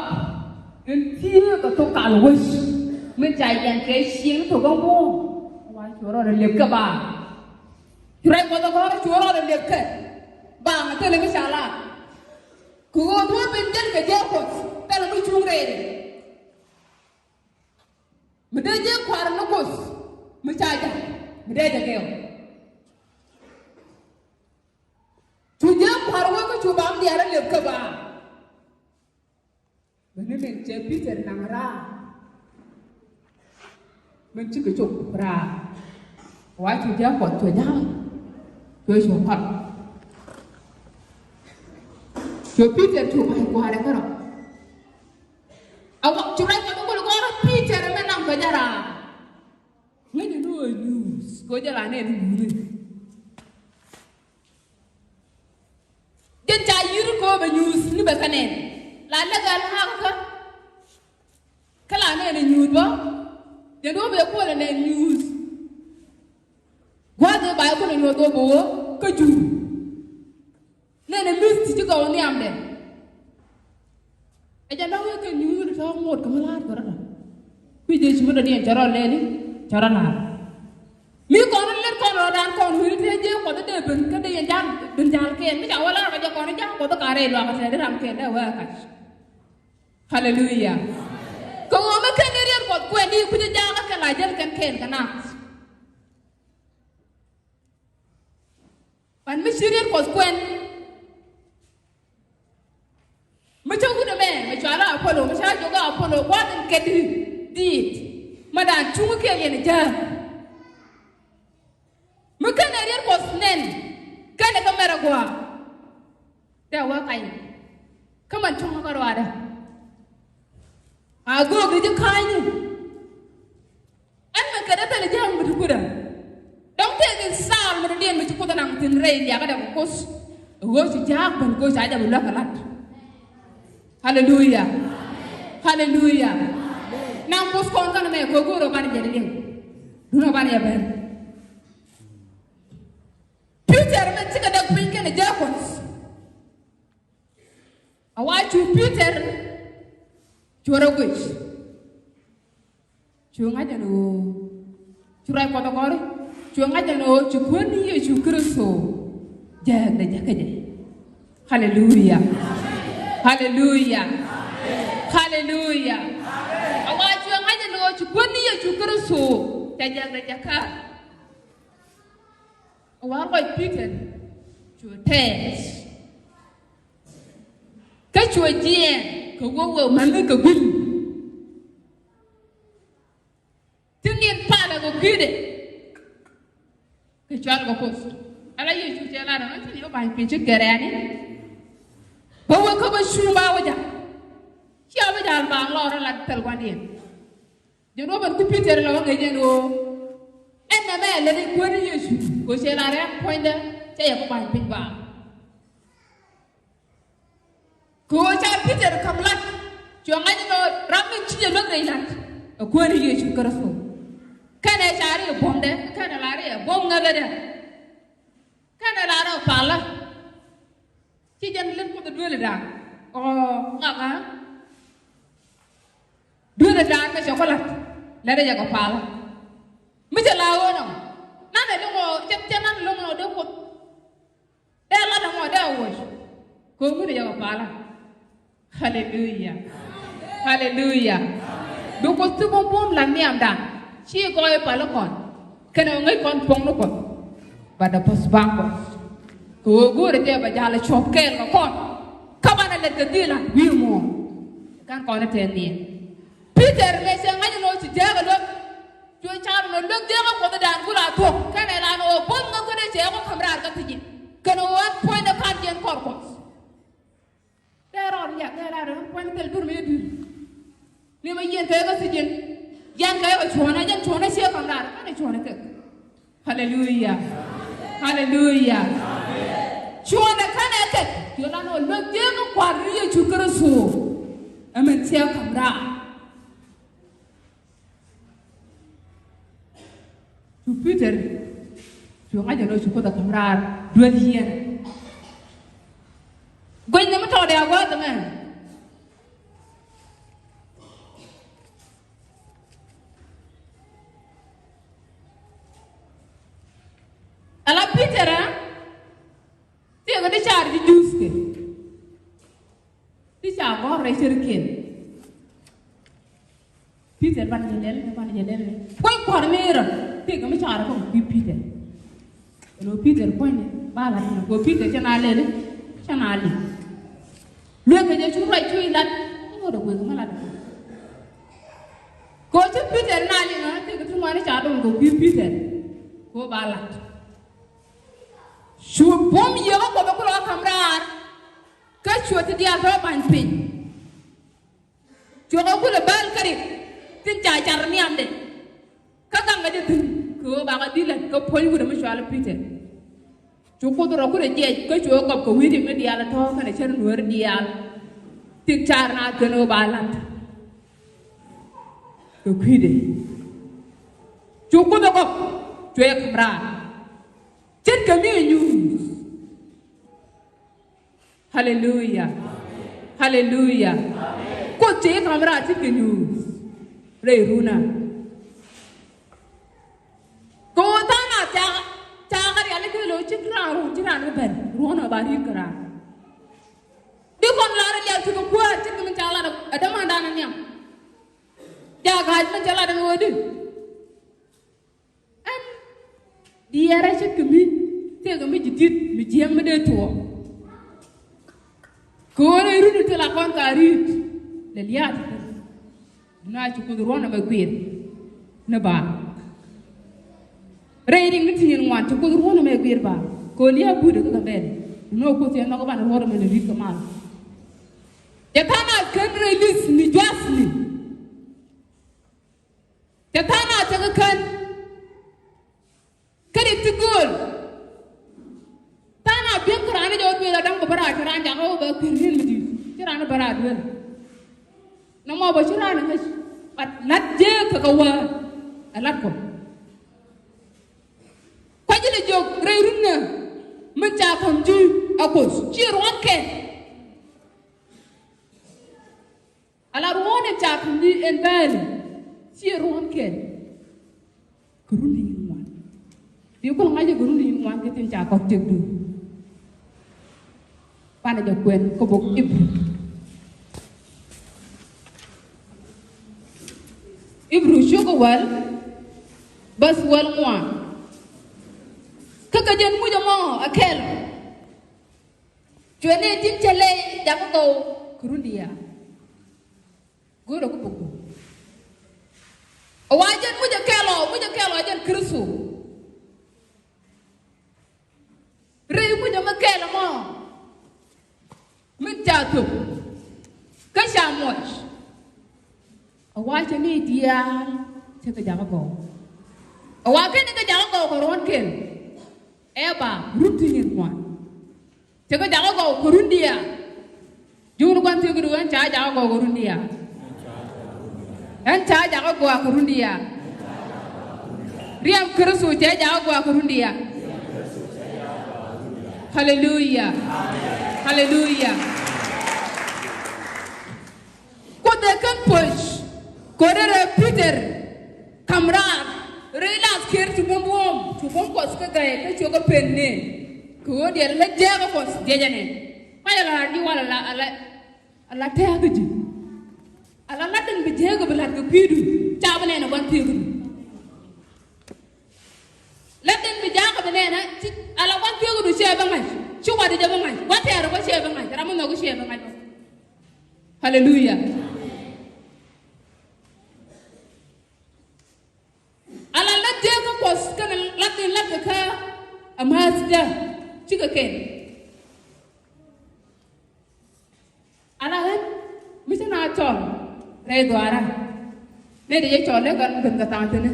Rin thiee kɛ thok kal wec min ca yɛn kɛ cieŋ thok kä ŋuɔ̱ɔ̱ŋ. Wa cu rɔɔdɛ lep kɛ baaŋ. Cu rɛy Kuɔth ɛ gɔ̱r cu rɔɔdɛ lep kɛ baaŋ a thilɛ mi ca lar. Kɛ ɣöö duɔ̱ɔ̱p in jɛn kɛ jɛ Kuɔth thilɛ mi cuŋ rɛy. Mi dee jɛ kua̱r ni Kuoth mi ca ja̱ mi dee jɛ kɛ ɣöö cu jɛ kua̱r wee kä cu baaŋ diaal a lep kɛ baaŋ. Bä ni min cɛ Pi̱tɛr naŋ raar. Min cikɛ cop raar. Wa cu jɛ Kuɔth cu ja̱a̱ŋ. Cu cu kɔt. Cu Pi̱tɛr cu ba̱ny kua̱rɛ kärɔ. A wa cu rɛy Kuɔth kul kɔrɔ Pi̱tɛr mɛ naŋ kɛ jɛ raar. Ŋäc ni wä nyuuth kɛ jɛ la nɛn nyuuth. Jɛn ca yir kɔ bɛ nyuuth ni bɛ kä nɛn. La lɛ gal ŋakä kä. Kä la nɛn nyuuth bä. Jɛn wä bɛ kuɔlɛ nɛn nyuuth. Gua̱a̱th ɛ ba yɛ kulɛ nyuɔth wä bɛ wä kä jur. Nɛnɛ luth ti ci gɔw nhiamdɛ. Ɛ jɛ dɔ̱ŋ yɛ kɛ nyuuth ni tɔ̱ɔ̱k ŋot kɛ mi la̱a̱t kɛ rɔ la. Kui̱ jɛ ci mi dɔ̱diɛn cɛ rɔ lɛli cɛ rɔ la̱a̱t. Mi kɔn ri lɛt kɔn rɔ dan kɔn wi̱ni tëë jɛ Kuɔth dee ben kä dee yɛn ja̱a̱ŋ ben ja̱a̱l kɛɛl mi ca wä la̱a̱t kɛ jɛ kɔn ja̱a̱ŋ Kuɔth ka̱rɛ luakä tɛɛ di ram kɛɛl dee wee kac. Haleluya. Kɛ ɣöö mi ken ni riet Kuɔth kuɛn di kui̱ jɛ ja̱a̱ŋ kɛ la jäl kɛn kɛɛl kɛ naath. Pan mi ci riet Kuɔth kuɛn. Mi cä wut ɛmɛ mi cɔal a Apolo mi cä jɔk a Apolo gua̱th in kɛ di diit. Ma daan cuŋ kɛɛl yɛn ja̱a̱n. Mi kɛn ɛ riet Kuɔth nɛn kɛn ɛ kä mɛr ɛ gua̱a̱. Dee wä kany kä man cuŋ kä ruaadä. A göök di ji̱ ka̱a̱cni. Ɛn mɛ kɛn ɛ thilɛ jääk mi ti kuäärä. Dɔ̱ŋ tëëk in thaal mi ti diɛn mi ci Kuoth ɛ naŋ thi̱n rɛy liakä dɛ kɛ Kuoth. Ɣöö ci jaak ben kɛ ɣöö ca jɛ bi luäk kɛ la̱t. Haleluya. Haleluya. Naŋ Kuoth kɔn kɛn mɛ kɛ ɣöö go̱o̱r ɔ banɛ jɛ di liŋ. Duundɛ ɔ banɛ jɛ ben. Pi̱tɛr mɛ cikɛ däk piny kɛnɛ jääk Kuɔth. A wa cu Pi̱tɛr cu rɔ guic. Cu ŋa̱c ɛn ɣöö cu ruac Kuɔth ɛ gɔ̱ri. Cu ŋa̱c ɛn ɣöö ci Kuäär ni Yecu Kritho jääkdɛ jɛ kä jɛ. Haleluya. Haleluya. Haleluya. A wa cu ŋa̱c ɛn ɣöö ci Kuäär ni Yecu Kritho ca jääkdɛ jɛ kä. A wa ruac Pi̱tɛr cu tɛɛth. Kä cuɛ jiɛɛn kɛ wä wä mäni kɛ gui̱ny. Ti nin palä kɛ gui̱dɛ. Kɛ cual kɛ Kuoth. Ala Yecu cɛ lar ɛn ɣän ci ni wä ba̱ny piny ci gɛrɛni. Bä wä kä bä cuŋ ba wä ja̱l. Cia bä ja̱l ba lɔr ala thil gua̱ndiɛn. Jɛn wä ben ku Pi̱tɛr la wä ŋäc jɛn ɣöö ɛn nɛmɛ lät i̱ Kuäär ni Yecu kɛ ɣöö cɛ la rɛm puɔ̱nydä cɛ yɛ bä ba̱ny piny ba. Kɛ ɣöö ca Pi̱tɛr ka̱m la̱t cuɛ ŋa̱c ni ɣöö ram min ci jɛ luäk rɛy la̱t ɛ Kuäär ni Yecu Kritho. Kɛnɛ ca ri ɛ buɔ̱mdɛ kɛnɛ la ri ɛ buɔ̱m ŋäthädɛ. Kɛnɛ la rɔ palä. Ci jɛn lät Kuoth duël da̱a̱n ɔ ŋaŋa. Duël da̱a̱n kɛ cɛ kɔ la̱t lät jɛ kɛ palä. Mi cɛ la ɣöö nɔ nanɛ lo̱ŋ ɔ cɛ cɛ nanɛ lo̱ŋ ɔ dee Kuoth. Dee lat ɛmɔ dee a woc. Ko̱o̱ŋ wi̱cdɛ jɛ kɛ palä. Haleluya. Haleluya. Bi Kuoth ti buɔ̱m buɔ̱m la nhiamdan ci gɔɔy pal kɔn. Kɛnɛ ŋäc kɔn puɔ̱ŋ ni Kuɔth. Bat dee puɔ̱th baŋ Kuɔth. Kɛ ɣöö go̱o̱rɛ jɛ bɛ ja̱l cuɔ̱p kɛɛl kɛ kɔn. Kä banɛ lɛt kɛ dhil an wi̱i̱ muɔ̱ɔ̱n. Kan kɔn itɛn nhiɛn. Pi̱tɛr mëë cɛ ŋa̱c ɛn ɣöö ci jääk ɛ luäk. Cuɛ car ɛn ɣöö luäk jääk ɛ Kuɔthdan ku la thuɔ̱k kɛnɛ la ɛn ɣöö bo̱th ŋäk kä dee cɛ ɣä ka̱m raar kä thi̱ji̱n. Kɛnɛ ɣöö ɛn puɔ̱nydɛ ka̱n jiɛn kɔr Kuɔth. Dee rɔɔd liak dee raar ɛn puɔ̱ny thil dur mi ɛ dui̱r. Ni mɛ yiɛn kɛ ɣä kä thi̱ji̱n. Yiɛn kɛ ɣä cuɔ̱ɔ̱nɛ jɛn cuɔ̱ɔ̱nɛ ciɛ ka̱m raar kɛnɛ cuɔ̱ɔ̱nɛ kɛk. Haleluya. Haleluya. Cuɔ̱ɔ̱nɛ kɛnɛ kɛk. Cuɛ la ɛn ɣöö luäk jääk ɛ Kua̱r ni Yecu Kritho. Ɛmɛn ciɛ ka̱m raar. Cu Pi̱tɛr cu ŋa̱c ɛn ɣöö cu Kuoth ɛ ka̱m raar duel yiɛn. Guecni mi tɔɔdɛ a gua̱a̱th ɛmɛ. Ala Pi̱tɛr ɛ, tëëkɛ ti car ji̱ Juudh kɛ ti ca gɔ̱r rɛy cärkiɛn. Pi̱tɛr banɛ jɛ lɛl, banɛ jɛ lɛl. Kuany kua̱r mëërä, tëëkɛ mi car ɛ kä kui̱ Pi̱tɛr. Ɛn ɣöö Pi̱tɛr kuany ba lat ni kɛ ɣöö Pi̱tɛr cɛ na lɛl, cɛ na lɛl. Lueekɛ jɛ cu ruac cu ilat, ŋot ɛ guek mi lat. Kɛ ɣöö ci Pi̱tɛr na liŋ ɣä tëëkɛ ti ŋuani ca dɔl kɛ kui̱ Pi̱tɛr kɛ ɣöö ba lat. Cu buɔ̱m Yiëë kä Kuɔth ɛ kulɛ ɣä ka̱m raar. Kä cuɛ ti diaal tɔ̱ ba̱ny piny. Cuɛ kɛ kulɛ bäl kä rik tin ca car nhiamdɛ. Kä gaŋ kɛ jɛ thi̱n kɛ ɣöö bakɛ dhil lät kä puɔ̱ny wut ɛmɛ cɔal i̱ Pi̱tɛr. Cu Kuoth rɔ kulɛ jiɛc kä cuɛ kɛ gɔp kɛ wi̱i̱ rik ni diaal ɛ tɔ̱ kɛnɛ cär nueeri diaal. Tin car naath kɛn ɣöö ba la̱t kɛ kui̱dɛ. Cu Kuoth ɛ gɔp cuɛ ka̱m raar. Ce̱tkɛ mi ɛ nyuuth. Haleluya. Haleluya. Kuoth cɛ ka̱m raar ce̱tkɛ nyuuth rɛy runä. Kɛ ɣöö tha̱a̱ŋ a ca, ca kä rialikä lo̱c ci raan ruɔ̱n ci raan mi ben ruɔ̱n ɔ ba ri̱i̱t kä raan. Di kɔn lar liak ci kɛ kuäär ce̱tkɛ min ca lat ɛ dämandan ɛ nhiam. Ca ga̱a̱c min ca lat ɛn ɣöö di. Ɛn diɛɛrä ce̱tkɛ mi tëëkɛ mi ji̱ di̱t mi jiääk mi dee tuɔɔk. Kɛ ɣöö rɛy runi ti la kɔn ka ri̱i̱t lɛ lia̱a̱ ti kɛ. Duŋni a ci Kuoth ruɔ̱n ɛmɛ guir ni ba. Rɛy rik ni ti nyin ŋuan ci Kuoth ruɔ̱n ɛmɛ guir ba. Kɛ ɣöö lia̱a̱ buudɛ kä kɛ bɛl. Duŋni ɣöö Kuoth cɛ nhɔk ɛ banɛ ruɔ̱n ɛmɛ ni ri̱i̱t kɛ mal. Cɛ tha̱a̱ŋ a kän rɛy li̱th ni juathni. Cɛ tha̱a̱ŋ a cɛ kɛ kän. Kä rik ti gööl. Tha̱a̱ŋ a bi̱em kä raan ni jɔw duëël a da̱ŋ bä bä raar ci raan jakä wä bä kui̱r ni̱n mi di̱i̱t ci raan bä raar duëël. Nɔmɔ bä ci raan ŋäc. But la̱t jee kä kɛ wäär ɛ la̱t kɔ. Kua̱c ilɛ jiök rɛy run nä min ca ka̱m ji̱ a Kuoth ci ruɔ̱n kɛn. Ala ruɔ̱n in ca ka̱m ji̱ ɛn bääli ciɛ ruɔ̱n kɛl. Kɛ run ti nyin ŋuan. Bi kul ŋa̱c kɛ run ti nyin ŋuan kɛ tin ca kɔk tiɛk duun. Banɛ jɛ kuɛn kä bok Ibru. Ibru cukɛ wäl bäth wäl ŋuan. Kä kɛ jɛn muc ɛmɔ ɛ kɛl. Cuɛ ni tin cɛ lɛy jakä gɔw kɛ run diaal. Go̱o̱rä kä buk. Ɛ wa jɛn mucɛ kɛl ɔ, mucɛ kɛl ɔ jɛn Kritho. Rɛy mucɛ mi kɛl ɛmɔ min ca thop kä ca muɔc. Ɛ wa cɛ ni diaal cɛ kɛ jakä gɔw. Ɛ wa kɛn ni kɛ jakä gɔw kɛ ruɔ̱n kɛl. Ɛ ba run ti nyin ŋuan. Cɛ kɛ jakä gɔw kɛ run diaal. Ji̱ wun gua̱n thiek idu ɛn ca jakä gɔw kɛ run diaal. Ɛn ca jakä gɔw kɛ run diaal. Riɛm Kritho cɛ jakä gɔw kɛ run diaal. Haleluya. Haleluya. Kuoth ɛ kän puɔ̱c kɛ rɛrɛ Pi̱tɛr ka̱m raar rɛy lath kɛr ci buɔ̱m buɔ̱m ci buɔ̱m Kuɔth kä gäyɛ kä cuɛ kɛ pen ni. Kɛ ɣöö diɛl la jääkä Kuɔth diɛcɛ ni. Kɔc ala ji̱ wal ala ala ala tɛ̈ɛ̈kä ji̱. Ala la den bi jääkä bi la̱t kɛ kui̱du ca bi nɛn ɛ gua̱n thiekdu. La den bi jääkä bi nɛn ɛ ci ala gua̱n thiekdu ciɛ bi ŋa̱c ci wat jɛ bi ŋa̱c gua̱n tɛɛr ɛ gua̱n ciɛ bi ŋa̱c ram mi nhɔk ciɛ bi ŋa̱c bä. Haleluya. Ala lat jɛ kä Kuɔth kɛnɛ lat ni lat kɛ kä amäth jɛ cikɛ kɛn. Ala ɣän mi ci na cɔl rɛy dhuaara. Nɛ di jɛ cɔl lɛ kɛ ben kɛ thaŋ tini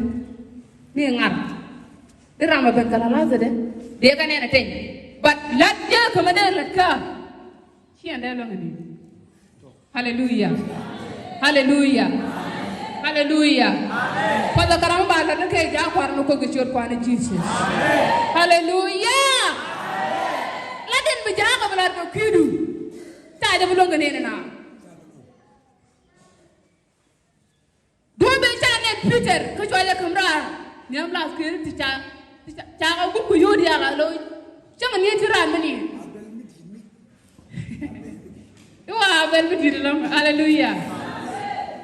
ni ŋar. Di ram a ben kɛ la lath dɛ di kɛ nɛn a teny. But lat jɛ kä mɛ dee lat kä. Ciɛ dee lɔŋ ni. Haleluya. Haleluya. Haleluya. Kuɔth ɛ karam ba lät ni kɛ jaak kua̱r ni Kuoth kɛ ciöt kua̱r ni Jesus. Haleluya. La den bi jaak ɛ bi lat kɛ kui̱du. Ca jɛ bi luäŋ kɛ nɛn ina. Duɔ̱ɔ̱p ben ca nɛn Pi̱tɛr kä cua jɛ käm raar nhiam lath kɛɛri ti ca Ca, ca kɛ gup kɛ yio̱o̱ diaal a lo̱c. Cäŋ ni ci raan mi ni. Iwa Abɛl mi di̱i̱t ɛlɔ̱ŋ. Aleluya.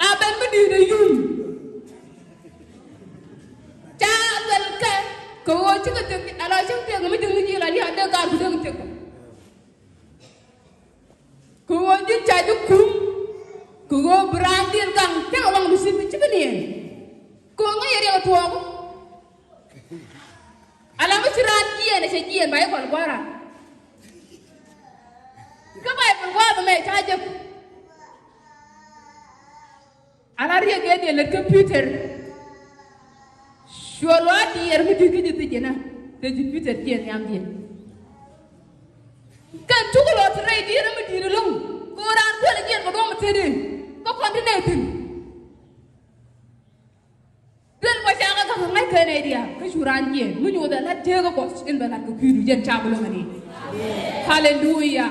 Abɛl mi di̱i̱t ɛ yum. Ca Abɛl kɛ kɛ ɣöö cikɛ thiek ala cäŋ thiek mi di̱ŋ ni ji̱ la diaal dee gaar ku dee kɛ thiek. Kɛ ɣöö ji̱ ca ji̱ kum kɛ ɣöö bi raan diɛn gaŋ tëë waŋ mi cin mi cikɛ niɛn. Kɛ ɣöö ŋäc yɛ riɛk ɛ tuɔɔk. Ala mi ci raan jiɛɛn ɛ cɛ jiɛɛn ba i̱ kɔn gua̱a̱ra. Kä Baibol gua̱a̱th ɛmɛ ca jek. Ala riɛk ëë diɛn lät kä Pi̱tɛr. Cuɛ luaak diɛɛr mi di̱t kä ji̱ thiec ɛnä te ji̱ Pi̱tɛr jiɛɛn nhiamdiɛn. Kɛn cuk lɔ ti rɛy diɛɛr mi di̱t ɛlɔ̱ŋ kɛ ɣöö raan kuɛl jiɛɛn kɛ duɔ̱ɔ̱p mi tetdɛ kä kɔn ti nɛy thi̱n. Duel bä ca kɛ ga̱k ŋäc kɛn ɛ diaal kä cu raan jiɛɛn mi nyoth ɛ la̱t tëëkä Kuɔth in bɛ la̱t kɛ kui̱du jɛn ca bi lo̱ŋ ɛ ni. Haleluya.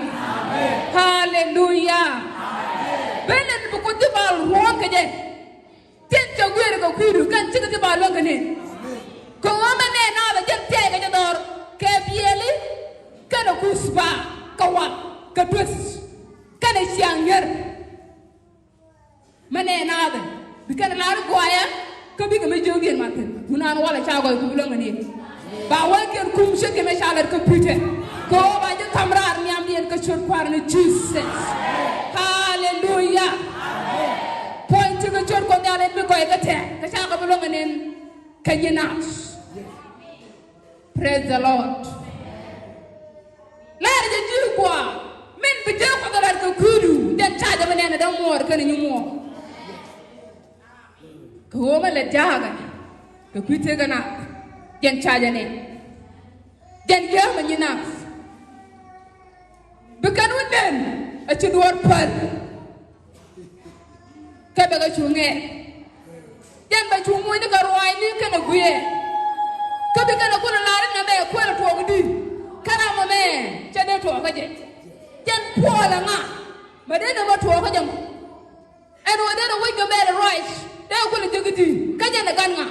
Haleluya. Ben ɛn bi Kuoth ji̱ bal ruɔ̱ɔ̱n kɛ jɛ. Tin cɛ guiɛɛr kɛ kui̱du kɛn cikɛ ji̱ bal luäŋ kɛ ni. Kɛ ɣöö mɛ nɛɛ naath ɛ jɛn tiɛɛkɛ jɛ dhɔr kɛ biɛli kɛnɛ kuth ba kɛ wal kɛ dueth kɛnɛ ciaŋ ŋi̱er. Mɛ nɛɛ naath ɛ bi kɛn lar guayɛ kä bikɛ mi jiökdiɛn mat thi̱n. Dunan walɛ ca gɔy ku bi luäŋ ɛ ni. Ba wee kiɛn kum ce̱tkɛ mɛ ca lɛt kä Pi̱tɛr kɛ ɣöö ba ji̱ tham raar nhiamdiɛn kä ciöt Kua̱r ni Jesus. Haleluya. Puɔ̱ny ti kä ciöt Kuɔth Nhial in bi gɔy kä tɛ̈ kä ca kɛ bi luäŋ ɛ ni kɛ nyin naath. Praise the Lord. Lɛr jɛ ji̱ gua̱a̱ min bi jek Kuoth ɛ la̱t kɛ kui̱du jɛn ca jɛ mi nɛn ɛ dämuɔɔr kɛnɛ nyimuɔɔr. Kɛ ɣöö mɛ lɛ ja̱a̱kɛ kɛ kui̱ tëëkɛ na jɛn ca jɛ nɛn. Jɛn yäämɛ nyin naath. Bi kɛn wä den ɛ ci duɔ̱ɔ̱r päl. Kä bɛ kɛ cuŋ ɛ. Jɛn bɛ cuŋ mucni kɛ ruaacni kɛnɛ guiɛ. Kä bi kɛnɛ kulɛ lar inɛ mɛ kuɛl tuɔɔk di. Kä ram ɛmɛ cɛ dee tuɔɔk kä jɛ. Jɛn puɔl ɛŋa mɛ dee nɛ mɛ tuɔɔk kä jɛ mɔ. Ɛn ɣöö dee nɛ wec kɛ mɛl ruac dee kulɛ jek di kä jɛn ɛ gan ŋa.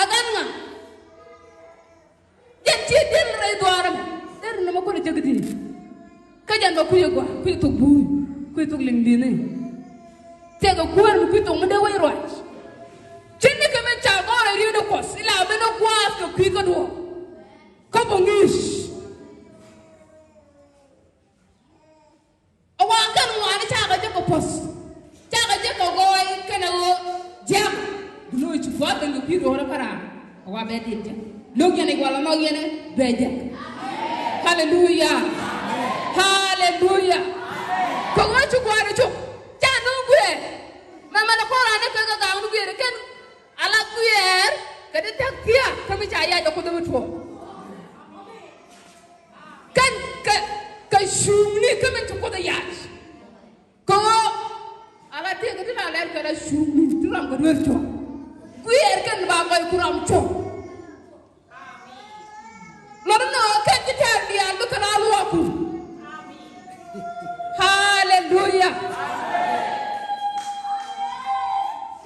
Ɛ gan ŋa? Jɛn ci di̱n rɛy dhuaar ɛmɛ. Derɛ nɔmɔ kulɛ jek di̱n. Kä jɛn bɛ kui̱ ɛ gɔaa, kui̱ thok buuy, kui̱ thok liŋ di̱n. Tëëkɛ kuäär mi kui̱ thok mi dee wec ruac. Ci ni kɛ min ca gɔ̱r ɛ riet ɛ Kuɔth ila ben ɛ gua̱a̱th kɛ kui̱ kä duɔ̱ɔ̱r. Kä bä ŋi̱i̱c. A wa kɛn ŋuani cakɛ jɛ kɛ puɔ̱th. Cakɛ jɛ kɛ gɔɔy kɛnɛ ɣöö jiak. Bi lo̱c ci gua̱a̱th ben kɛ kui̱ do̱rä kä raan. A wa bɛ diɛn jɛ lo̱k yɛn i̱ wala nhɔk yɛn bɛ jɛ. Haleluya. Haleluya. Kɛ ɣöö ci gua̱a̱th cuk ca no̱o̱ŋ guiɛɛr. Mɛmɛ lɛ kɔn raan ni kɛ kɛ gaŋ ni guiɛɛr kɛn. Ala guiɛɛr kɛ di thɛk thia̱a̱ kä mi ca yac ɛ Kuoth ɛ mi tuɔɔk. Kɛn kɛ kɛ cuŋni kä min ci Kuoth ɛ yac. Kɛ ɣöö ala tëëkɛ ti la lɛl kɛ la cuŋni ti ram kɛ duer cuɔ̱ŋ. Guiɛɛr kɛn ba gɔy ku ram cuɔ̱ŋ. Lɔt inɔ kɛn ci tɛɛr diaal bikɛ la luɔku. Haleluya.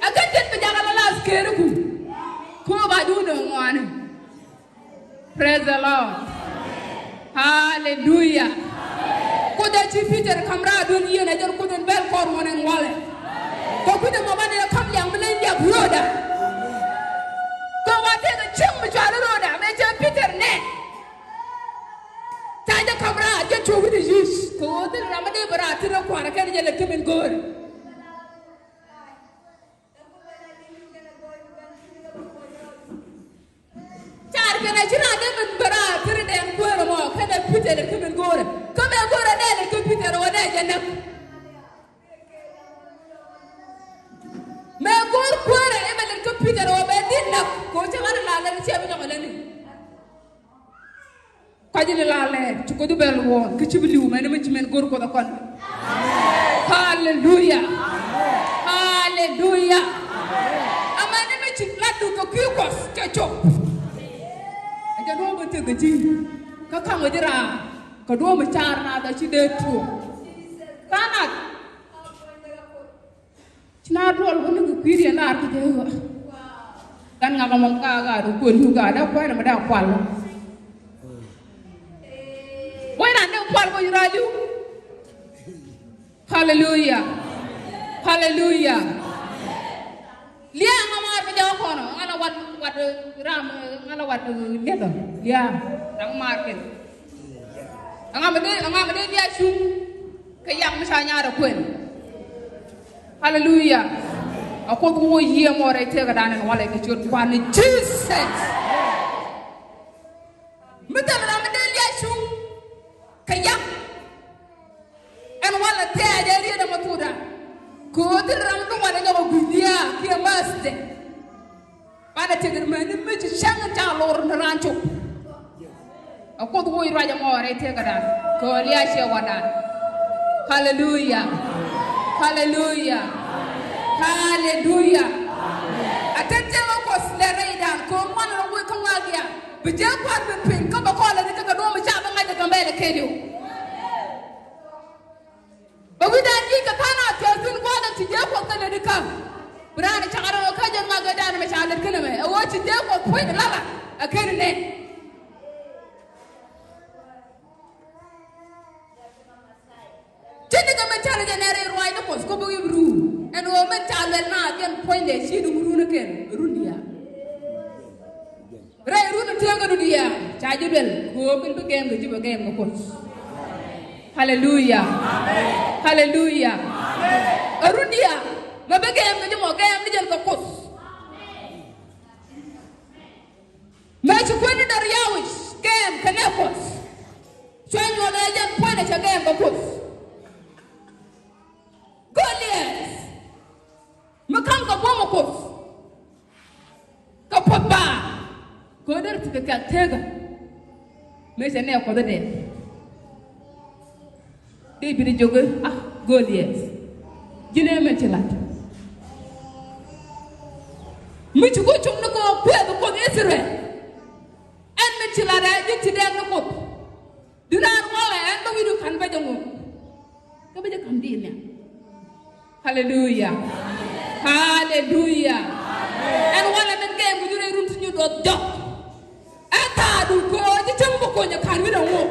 Ɛ kɛn jɛn bi jakä la lath keriku. Kɛ ɣöö ba duundɛ ŋɔaani. Praise the Lord. Haleluya. Kuoth ɛ ci Pi̱tɛr ka̱m raar duel yieen ɛ jɛn Kuoth in bɛl kɔr ŋuɔ̱n ɛn walɛ. Kɛ kui̱dɛ mɔ banɛ yɛ ka̱m liaŋ mi leny liak ro̱o̱da. Kɛ wa tëëkɛ cieŋ mi cuali ro̱o̱da mɛ cɛ Pi̱tɛr nɛ. Ca jɛ ka̱m raar jɛ cuɔ wi̱cdɛ yi̱c kɛ ɣöö thil ram mi dee bi raar thil rɛ kua̱rɛ kɛn jɛ lɛ ti min go̱o̱rɛ. Car kɛnɛ ci raan dee min bä raar thiri dɛn kuäärä mɔ kɛnɛ Pi̱tɛr lɛ kä min go̱o̱rä. Kä mɛ go̱o̱rä dee lɛ kä Pi̱tɛr wä dee jɛ näk. Mɛ go̱o̱r kuäärä imɛ lɛ kä Pi̱tɛr wä bɛ dhin näk. Kɛ wä cä ɣän la lɛ ciɛ bi nyɔk lɛ ni. Kɔc in la lɛɛr ci Kuoth bɛ luɔɔr kä ci bi li̱w mɛn mi ci mɛn go̱r Kuoth ɛ kɔn. Haleluya. Haleluya. Amäni mi ci lat du kɛ kui̱ Kuɔth cɛ cop. Ɛ jɛ duɔ̱ɔ̱p bä thek kɛ ji̱ kä ka̱ŋ wec raar kɛ duɔ̱ɔ̱p mi caar naath ɛ ci dee tuɔɔk. Ka̱n nath. Ci na duɔl wä ni kɛ Kui̱diɛn lar kɛ jɛ ɣöö gan ŋak ɛmɔ ka ɣaar kuɔl li̱w ka dee kuɛɛr ɛmɛ dee kual. Wec ran dee kual kɔ Israel li̱w. Haleluya. Haleluya. Lia̱a̱ ŋa maar kɛ jɛ ɣä kɔnɔ ŋa la wat wat ram ŋa la wat liɛthɔ lia̱a̱ ram maar kɛn. Aŋa mi dee aŋa mi dee lia̱a̱ cuŋ. Kɛ yak mi ca nyaat ɛ kuën. Haleluya. A Kuoth wä yiëë mɔ rɛy tëëkä dan ɛn walɛ kɛ ciöt kuan ni Jesus. Mi thil ram mi dee lia̱a̱ cuŋ kɛ yak. Ɛn walɛ thɛɛc ɛ riet ɛmɔ thurda. Kɛ ɣöö thil ram mi dee walɛ nyɔk ɛ gui̱c lia̱a̱ kiɛ määthdɛ. Banɛ tëk ri mäni mi ci cäŋ in ca lor ni raan cop. A Kuoth woc ruac ɛmɔ rɛy tëëkädan kɛ ɣöö lia̱a̱ ciɛ wadan. Haleluya. Haleluya. Haleluya. A tɛn tëëkä Kuɔth lɛ rɛydan kɛ ɣöö ŋuan rɔ woc kä ŋa̱a̱k ya bi jɛ kua̱r ben piny kä bɛ kɔn lɛ ni kä kɛ duɔ̱ɔ̱m ca bi ŋa̱c kɛ Gambɛlɛ kɛɛliw. Bɛ wi̱dan ji̱ kɛ tha̱a̱ŋ a thia̱a̱ŋ thi̱n gua̱a̱th ɛ ci jee Kuɔth kä lät ikä. Bi raan cakar ɛ ɣöö kä jɛn ŋa̱k ëëdan ɛmɛ ca lät kɛn ɛmɛ ɛ ɣöö ci jee Kuɔth puɔ̱ny lala ɛ kɛn nɛ. Ci ni kɛ mɛ ca lät jɛ nɛ rɛy ruaacni Kuɔth kä bä wi̱i̱ bi ruur ɛn ɣöö mɛ ca lät na jɛn puɔ̱nydɛ ci ni wurun ɛ kɛn run diaal. Rɛy run tiee kä dunia ca ji̱ duel kɛ ɣöö min bi gɛɛm kɛ ji̱ bɛ gɛɛm kɛ Kuoth. Haleluya. Haleluya. Ɛ run diaal mɛ bi gɛɛm kɛ ji̱ mɔ gɛɛm ni jɛn kɛ Kuoth. Mɛ ci kuäni dɔr yawic gɛɛm kɛ nɛ Kuoth. Cuɛ nyuɔth ɛ jɛn puɔ̱nydɛ cɛ gɛɛm kɛ Kuoth. Goliath mi ka̱m kɛ buɔ̱m ɛ Kuoth. Kɛ puɔth baaŋ kɛ ɣöö derɛ ti kɛ kɛ̈k tekä. Mëë cɛ nɛɛ Kuɔth ɛ dɛɛ Dee-bid ɛ jiök i̱ a Goliath ji̱n ëë min ci la̱t. Mi ci ku cuk ni kɛ ɣöö kuɛth Kuoth I-thɛ-rɛl. Ɛn min ci la̱t ɛ ji̱n ci dɛɛk ni Kuoth. Duŋ raan walɛ ɛn bä wi̱cdu ka̱n bä jɛ ŋuɔ̱k. Kä bä jɛ ka̱n di̱i̱t nhiam. Haleluya. Haleluya. Ɛn walɛ min gɛɛm kɛ jurɛ run ti nyu duɔth jɔk. Ɛ thaadu kɛ ɣöö ji̱ cäŋ bä kony ɛ ka̱n wi̱cdɛ ŋuɔ̱k.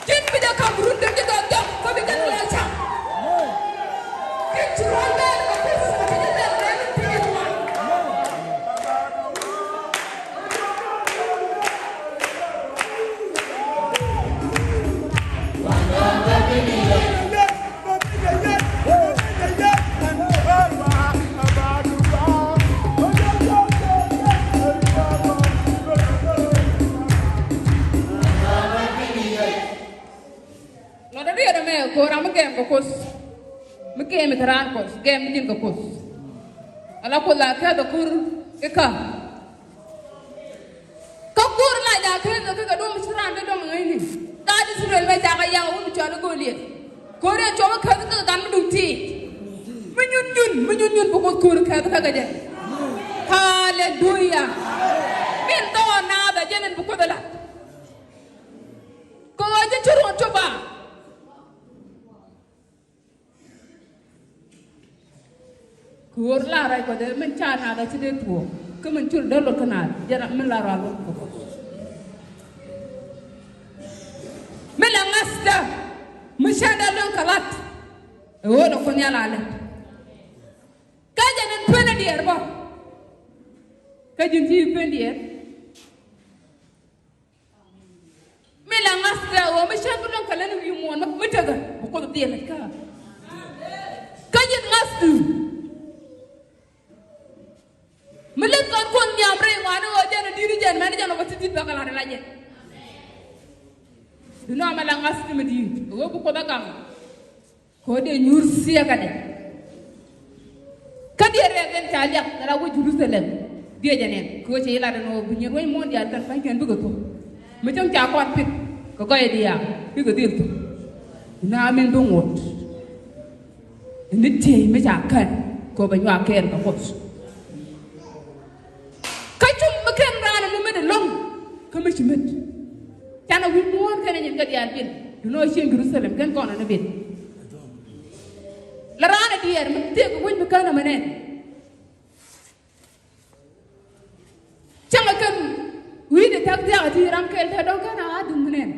Ji̱n bi jɛ ka̱m run dee ji̱ duɔth jɔk kä bi jɛ lɛ cam. Kiɛ ci ruɔ̱n bɛɛr kɛ kuth kɛ ji̱ bɛɛr kɛ min ti ji̱ ruɔ̱n. Lɔt riet ɛmɛ ko̱r ram mi gɛɛm kɛ Kuoth. Mi gɛɛm kɛ raan Kuɔth gɛɛm ni ji̱n kɛ Kuoth. Ala Kuoth la kɛth ɛ ko̱r ikä. Kä ko̱r la jakä kɛ kɛ dɔ̱ŋ ci raan bi dɔ̱ŋ ŋäcni. Gaat I-thɛ-rɛl mɛ cakɛ ya̱k wun cɔal i̱ Goliath. Ko̱r yɛn cɔm i̱ käth kɛ gan mi duŋ ti̱i̱t. Mi nyun nyun mi nyun nyun bi Kuoth ko̱r i̱ käth kä kɛ jɛ. Haleluya. Min dhɔɔn naath ɛ jɛn in bi Kuoth ilat. Kɛ ɣöö ji̱ ci ruɔ̱n cop a. Kɛ ɣöö la ruac Kuɔth ɛ min ca naath a ci dee tuɔɔk kä min cur dee luɔt kä naath jɛ ram min la ruac luɔt kɛ Kuɔth. Mi la ŋa̱thdä mi cä dee luäŋ kɛ lat. Ɛ ɣöö dee Kuoth Nhial a lät. Kä jɛn in pen ɛ diɛɛr bä. Kä ji̱n ci pen diɛɛr. Mi la ŋa̱th kɛ ɣöö mi cä bi luäŋ kɛ län wi̱i̱ muɔ̱ɔ̱n mi tekɛ bi Kuoth dhil kä. Kä ji̱n ŋa̱thdu mi lät kɔn Kuoth nhiam rɛy ŋɔaani ɣöö jɛn ɛ di̱t jɛn mɛn jɛn ɔ bä ti di̱t bä kɛ la̱t ɛ la jɛn. Duŋni ɔmɛ la ŋa̱thdu mi di̱i̱t ɣöö bi Kuoth ɛ gaŋ. Kɛ ɣöö dee nyuur thieekädɛ. Kä diɛɛr rɛɛk ɛn ca liak kɛ la wä Jɛ-ru-tha-lɛm. Diɛɛcɛ nɛn kɛ ɣöö cɛ ji̱ lat ɛn ɣöö bi nyin ruec muɔ̱ɔ̱n diaal kɛn pa̱nykiɛn bikɛ thuk. Mi cäŋ ca kɔn pik kɛ gɔɔyɛ diaal bikɛ dhil thuk. Naath min bi ŋot. Ni tiey mi ca kän kɛ ɣöö bɛ nyuak kɛɛl kɛ Kuoth. Kä cum mi ken raan ni met ɛlɔ̱ŋ kä mi ci met. Canɛ wi̱c muɔ̱ɔ̱n kɛnɛ nyin kɛ diaal bil duundɛ ɣöö cieŋ Jɛ-ru-tha-lɛm ken kɔn ni bil. La raan a diɛɛr mi tëëk wi̱c mi kän amɛ nɛn. Cäŋ a kän wi̱i̱dɛ thak thiaak a ti ram kɛɛl te dɔ̱ŋ kän a ɣa̱ duŋ mi nɛn.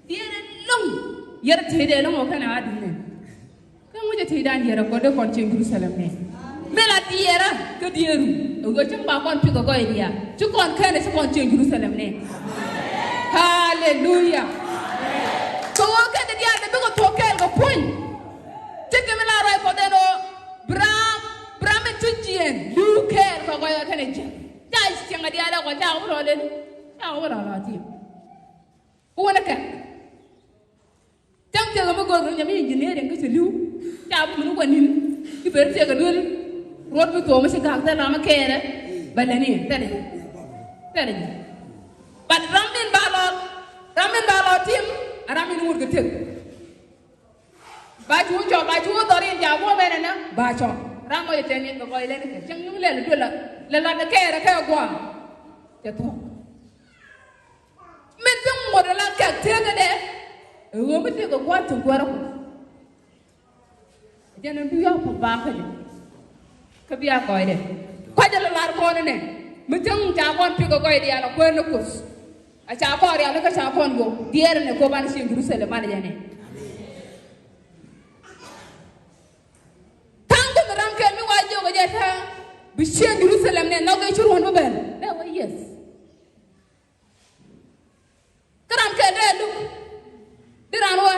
Diɛɛr ɛlɔ̱ŋ yɛr tëëdɛ ɛlɔ̱ŋ ɔ kän a ɣa̱ duŋ nɛn. Kä ŋucɛ tëëdan yɛrɛ kɔ dee kɔn cieŋ Jerusalem nɛ. Mi la diɛɛrä kä diɛɛru. Ɛ ɣöö cäŋ ba kɔn pi̱k ɛ gɔɔy diaal. Ci kɔn kɛn ɛ ci kɔn cieŋ Jerusalem nɛ. Haleluya. Kɛ ɣöö kɛn diaal dee bikɛ thuɔ̱k kɛɛl kɛ puɔ̱ny. Cikɛ mi la ruac puɔth ɛn ɣöö bi ram, bi ram in cu jiɛɛn li̱w kɛɛl kɛ gɔɔy kɛ kɛn ɛ jiɛɛn. Ca cieŋ ɛ diaal ɛ kɔ ca wä rɔɔdɛ. Ca wä rɔɔdɛ ti. Wä wä ni kɛ. Cäŋ tiɛɛk mi gör ni nyam mi engineering kä ci li̱w. Ca bi mini wä ni̱n. Ci ber tiɛɛk a duel. Ruɔt bi thuɔɔk mi ci ga̱a̱k thil ram mi kɛɛrɛ. Bɛ lɛ ni thilɛ. Thilɛ ni. But ram min ba lɔ, ram min ba lɔ tim a ram min wut kɛ tëk. Ba cu cɔk, ba cu dhɔr in ca buɔ mɛnɛ na ba cɔk. Ram mɔ yɛ tɛn yɛ kɛ gɔy lɛ ni kɛ cäŋ nyuŋ lɛ lɛ duel la lɛ lat kɛɛrɛ kɛ gua̱a̱. Cɛ thuɔ̱k. Min bi ŋuɔ̱t ala kɛk tëëkädɛ. Ɛ ɣöö mi tëëk ɛ gua̱a̱th ti guäärä Kuɔth. Jɛn in bi yɔ̱ɔ̱k Kuoth ba kä jɛ. Kä bia kɔcdɛ. Kɔcɛ lɛ lar kɔn inɛ. Mi cäŋ ca kɔn pi̱k ɛ gɔɔy diaal ɛ kuäär ni Kuoth. A ca kɔn rial kä ca kɔn yɔk. Diɛɛr inɛ kɔ ban cieŋ Jerusalem man jɛn ɛ. Tha̱a̱ŋ kä mi ram kɛl mi wa jiök ɛ jɛ ta̱a̱. Bi cieŋ Jerusalem nɛ nhɔk ɛ ci ruɔ̱n mi ben. Dee wä yes. Kä ram kɛ dee luk. Di ran wä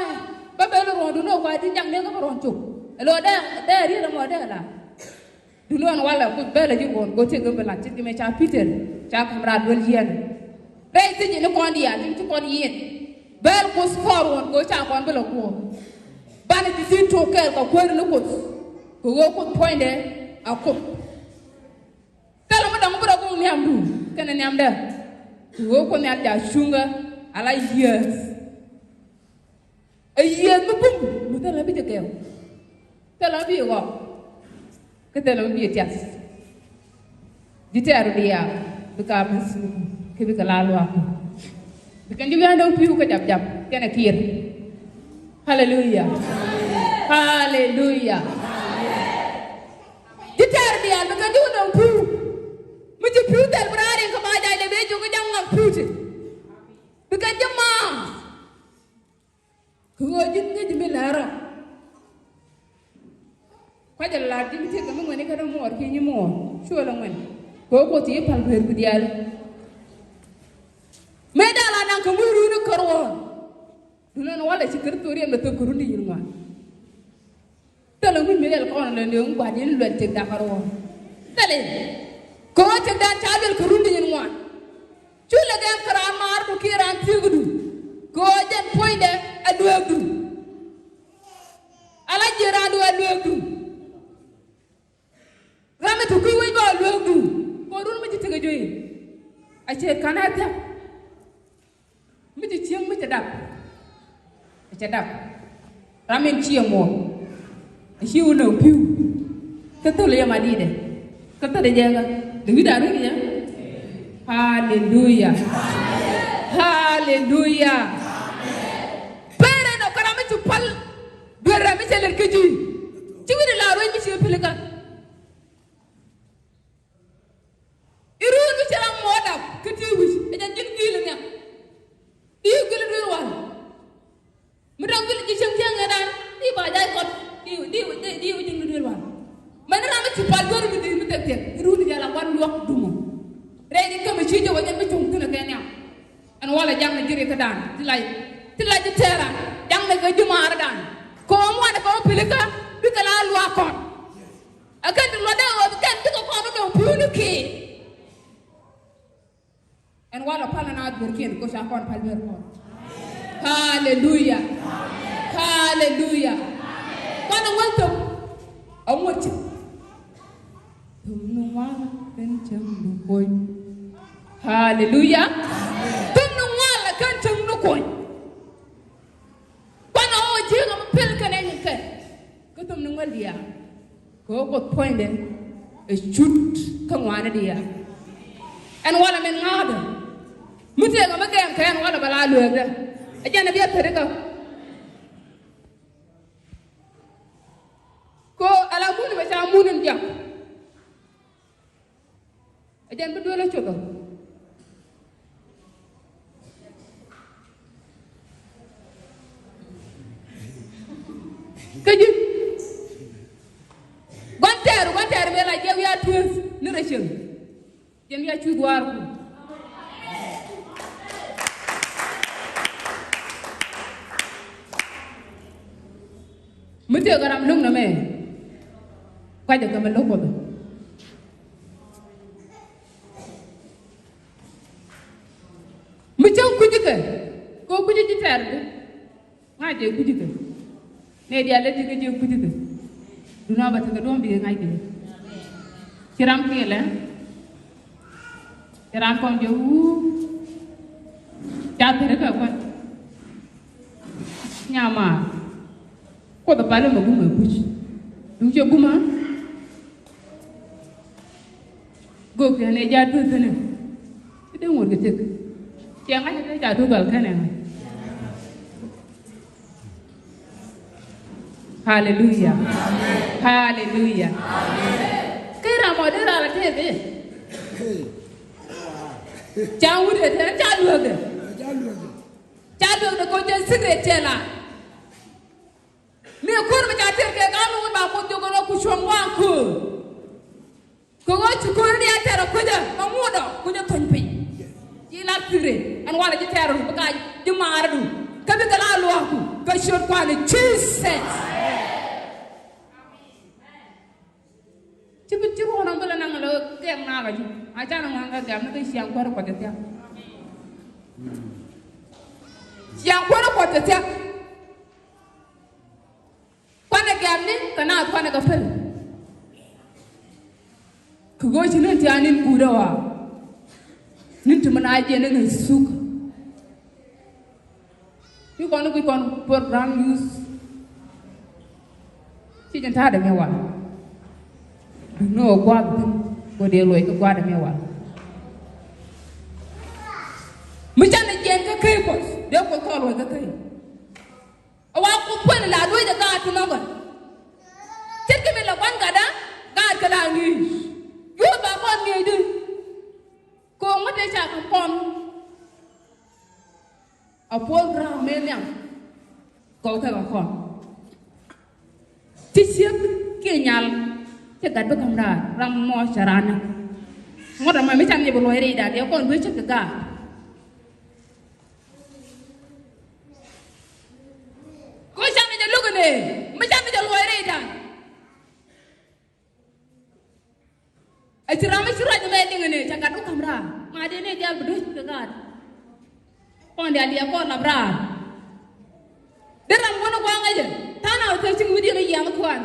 bä bel ruɔ̱n dun wä di jak ni kä bä ruɔ̱n cuk. Lo dee dee ri ram wä dee la. Dun wä wala ku bel ji ruɔ̱n go ti gä bela ti gi me ca Peter ca kam ra duel yɛn. Rɛy ti ji ni kɔn diaal ti kɔn yɛn. Bel ku skɔr ruɔ̱n go ca kɔn bela kuɔ. Ban ti ti tok kɛl ka kuer ni Kuoth. Ko go Kuoth puɔ̱nydɛ a Kuoth. Thilɛ mi dɔ̱ŋ bi rɔ go̱o̱ŋ nhiamdu kɛnɛ nhiamdä. Ti ɣöö Kuoth Nhial ca cuŋä ala yiëëth. Ɛ yiëëth mi bum mi thilɛ mi bi jɛ gɛw. Thilɛ mi bi jɛ ɣɔk. Kä thilɛ mi bi jɛ tiath. Ji̱ tɛɛr diaal bikɛ a mi thi̱n kɛ bikɛ la luaak. Bi kɛn ji̱ wi̱i̱ andɛ wä pi̱w kä jap jap kɛnɛ kiɛr. Haleluya. Haleluya. Ji̱ tɛɛr diaal bi kɛn ji̱ wä nöŋ pi̱w. Mi ji̱ pi̱w thil bi raan riŋ kä ba jac lɛ bee jiök ja̱ŋ ŋak pi̱w ti. Bi kɛn ji̱ maath. Kɛ ɣöö ji̱n ŋäc mi lɛr rɔ. Kua̱c ɛ lar ji̱ mi thiek kɛ mi ŋuɛni kä dämuɔɔr kiɛ nyimuɔɔr cuɛ lɛ ŋuɛn. Kɛ ɣöö Kuoth ci pal guer bi diaal. Mëë da̱a̱ la naŋ kɛ muc runi kär ɣɔ̱ɔ̱n. Duundɛ ni walɛ ci Kritho riɛm lɛ thöp kɛ run ti nyin ŋuan. Thilɛ wi̱c mi lɛl kɔn lɛ nööŋ gua̱diɛn luɛl tëkdan kärɔɔn. Thilɛ kɛ ɣöö tëkdan ca luɛl kɛ run ti nyin ŋuan. Cu lɛ gɛm kɛ raan maardu kiɛ raan thiekdu. Kɛ ɣöö jɛn puɔ̱nydɛ ɛ lueekdu. Ala jiɛ raandu ɛ lueekdu. Ram mi ti kui̱ wec bä ɛ lueekdu. Kɛ ɣöö run mi ci tekɛ juey. A ciɛ ka̱n a thia̱k. Mi ci cieŋ mi ci dap. Cɛ dap. Ram in ciɛ muɔ̱ɔ̱n. Ci wun nööŋ pi̱w. Kä thol yɛ ma di̱i̱dɛ. Kä thol yɛ jɛɛkä. Dee wi̱cdan wi̱c yɛ. Haleluya. Haleluya. Pɛrɛ nɔ kä ram mi ci pal. Duer ram mi cɛ lɛt kä ji̱. Ci wi̱cdɛ la ruec mi ci pilikä. I̱ ruun mi ci ram muɔ̱ɔ̱n dap kä ti wi̱c ɛ jɛn ji̱n gi̱i̱l nhiam. Di gi̱l duëër wal. Mi dɔ̱ŋ gi̱l ji̱ cieŋ cieŋ ɛ dan di ba jay kɔt di di di di ji̱n duëër wal. Mɛn ram mi ci pal duer mi di̱i̱t mi thil thil i̱ ruun jɛ la wan luɔk dumɔ. Rɛy di käm i̱ ci jɛ wä jɛn mi cuŋ thi̱n ɛ kɛ nhiam. Ɛn walɛ jaŋ ni ji̱ ri kä dan ti lac ti lac ji̱ tɛɛra jaŋ ni kɛ ji̱ maar dan. Kɛ ɣöö ŋuan kɛ ɣöö pilikä bikɛ la luaak kɔn. Ɛ kɛn ti luɔtdɛ ɣöö kɛn bikɛ kɔn ni nööŋ pi̱w ni ki̱i̱. Ɛn walɛ pal ɛn a dueerkiɛn kɛ ɣöö ca kɔn pal dueer kɔn. Haleluya. Haleluya. Kɔn ɛ ŋuäth thok ɛ ŋuɔ̱t cik. Thok ni ŋuan kɛn cäŋ ni kuɔny. Haleluya. Thok ni ŋuan kɛn cäŋ ni kuɔny. Kuan ɛ ɣöö ji̱ ɣä mi pel kɛn ɛn kɛ kä thom ni ŋuɛl diaal. Kɛ ɣöö Kuoth puɔ̱nydɛ ɛ cut kä ŋuani diaal. Ɛn walɛ min ŋa̱a̱dä mi tëëk ɛ mi gɛɛm kɛ ɛn walɛ bɛ la lueekdä. Ɛ jɛn ɛ bia thärikä. Mun in diak. Ɛ jɛn bi duel ɛ cuthɔ. Kä ji̱ gua̱n tɛɛr, gua̱n tɛɛr mëë la jiɛk wiaa tueeth ni rɛy cieŋ. Jɛn wiaa cuth waar ku. Mi tëëkɛ ram lo̱ŋ nɛmɛ, guacɛ kɛ mi lo̱k Kuɔth. Mi cäŋ kui̱ckɛ kɛ kui̱c ji̱ tɛ̈r di. Ŋa̱c jɛ kui̱ckɛ. Nɛ diaal lɛ ti kɛ jɛ kui̱ckɛ. Duŋni a bä tekɛ duɔ̱ɔ̱m bi kɛ ŋa̱c kɛ. Ci ram kiɛ lɛ. Ci ram kɔn jɛ wuu. Ca thɛrɛ kɛ kuan. Nyama. Kuoth ɛ pal ɛmɛ gumɛ kuc. Duŋ cɛ gumä. Gök kɛn ɛ jaa duth thi̱n ɛ. Ci dee ŋuɔ̱t kɛ tëk. Cɛ ŋa̱c ɛ tëë ca duth gɔl kɛn ɛ ŋa̱c. Haleluya. Haleluya. Kä ram ɔ dee ral ɛ tëë dee. Ca wut ɛ tëë ca luäk ɛ. Ca luäk ɛ kɔ jɛ secret cɛ la. Mi ko̱r mi ca tɛr kɛ gal mi wut ba Kuoth jɔk ɛn ɣöö ku cuɔ̱ŋ waŋ köör. Kɛ ɣöö ci ko̱r ni a tɛr ɛ kuecä ma ŋuɔ̱t ɔ kuecä thony piny. Ci la pi̱i̱r ɛn walɛ ji̱ tɛr ɔ bi ka ji̱ maardu. Kä bikɛ la lua̱a̱ku kɛ ciöt Kua̱r ni Jesus. Ci bi ci ruɔ̱n ɔ bi la naŋ lɛ gɛm nakä ji̱ a canɛ ŋuan kɛ gɛm ni kɛ ciaŋ kuäärä Kuɔth cɛ thia̱k. Ciaŋ kuäärä Kuɔth cɛ thia̱k. Kuanɛ gɛ̈mni kɛ naath kuanɛ kɛ päl. Kɛ ɣöö ci ni̱n ti a ni̱n guut ɛ ɣɔaa. Ni̱n ti mi na jiɛn ni ŋäc thuk. Ci kɔn guic kɔn program youth. Ci jɛn ta̱a̱dɛ mi wal. Duŋni ɣöö gua̱a̱th thi̱n kɛ dee luɔc kɛ gua̱a̱dɛ mi wal. Mi canɛ jiɛn kä käc Kuɔth dee Kuoth kɔn luɔc kä käc. A wa Kuoth puɔ̱ny la duec ɛ gaat ti nɔmɔ. Ce̱tkɛ mi la gua̱n gatdä gaat kɛ la ŋi̱i̱c. Yuɔth ba kɔn ŋi̱i̱cdi. Ko̱o̱ŋ mi te ca kɛ kɔn. A puɔl ra̱a̱ mëë nhiam. Kɔw kɛ kɛ kɔn. Ti ciek kiɛ nyal. Cɛ gat bi ka̱m raar ram mɔ cɛ raanɛ. Ŋuɔ̱t ɛmɔ mi can yɛ bi luɔc rɛy da̱a̱n yɛ kɔn duec ce̱tkɛ gaat. Ko canɛ jɛ lo̱k ɛnɛ mi canɛ jɛ luɔc rɛy da̱a̱n. Ɛ ci ram mi ci ruac ɛmɛ liŋ ɛnɛ ca gat wä ka̱m raar ma dee nɛ diaal bi do̱c kɛ gaat. Kɔn diaal diɛ kɔn lap raar. Dee ram wänä gua̱a̱ŋ ɛ jɛ ta̱a̱n a wä thil ciŋ wi̱diɛn ɛ yiaŋ kuan.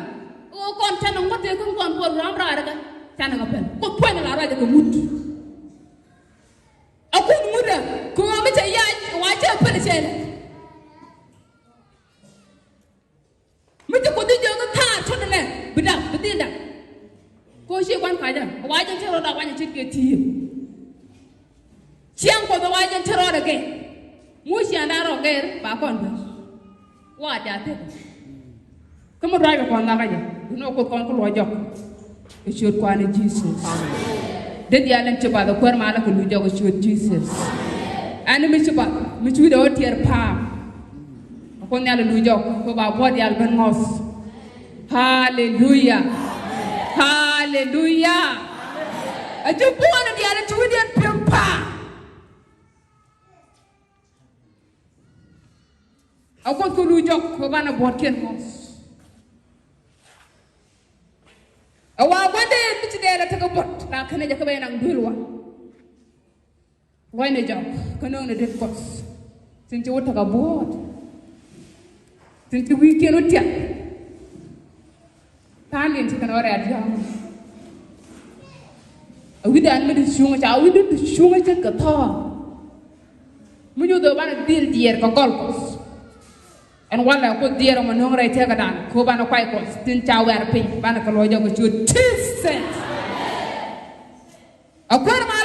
Ɣöö kɔn canɛ ŋuɔ̱t tëë kä kɔn puɔl ram raar ɛ kɛ canɛ ŋä pɛl kɔ puɔ̱ny la ruac ɛ kɛ ŋut. A kun ŋut ɛ kɛ ɣöö mi cɛ yac wa cɛ päl cɛ lɛ. Mi ci Kuoth ji̱ jiök i̱ thaar cot ɛnɛ bi dap bi dhil dap. Kɛ ɣöö ci gua̱n ka̱cä wa jɛn cä rɔɔdɛ wa jɛn ce̱tkɛ ti̱i̱. Ciaŋ Kuɔth wa jɛn cä rɔɔdɛ gɛr. Mu ciaŋdan rɔ gɛr ba kɔn bäc. Wa diaal thil. Kä mi ruac kɛ kɔn nhɔakä jɛ duundɛ Kuoth kɔn ku luɔc jɔk. Kɛ ciöt Kua̱r ni Jesus. Dee diaal ɛn ci bath ɛ kuäär malä kɛ luc jɔk kɛ ciöt Jesus. Ɛn mi ci bath mi ci wi̱cdɛ ɣöö tiɛɛr pa̱a̱m. Ɛ Kuoth Nhial ɛ luc jɔk kɛ ba buɔ̱ɔ̱t diaal ben ŋɔ̱th. Haleluya. Haleluya. Ɛ ji̱ buɔ̱ɔ̱t diaal ɛ ci wi̱cdiɛn pi̱em pa̱a̱m. A Kuoth kɛ luc jɔk kɛ banɛ buɔ̱tkiɛn mɔ. Ɛ wa gua̱ndɛ mi ci dɛɛl a tekɛ buɔ̱t la kɛnɛ jɛ kä bɛ naŋ duel wa. Ruacnɛ jɔk kä nööŋnɛ det Kuɔth. Tin ci wä tekɛ buɔ̱t. Tin ci wi̱i̱kiɛn wä tiak. Ta̱a̱ liɛn ci kɛn ɣän rɛ̈t yɔ̱a̱ŋ. A wi̱cdan mi di cuŋä ca wi̱cdu di cuŋä ce̱tkɛ thɔɔk. Mi nyuth ɣöö banɛ dhil diɛɛr kɛ gɔl Kuɔth. Ɛn walɛ Kuoth diɛɛr ɔmɔ nöŋ rɛy tëkädan kɛ ɣöö banɛ kuay Kuɔth tin ca wɛ̈r piny banɛ kɛ luɔc jɔk kɛ ciöt Jesus. A kuäär ma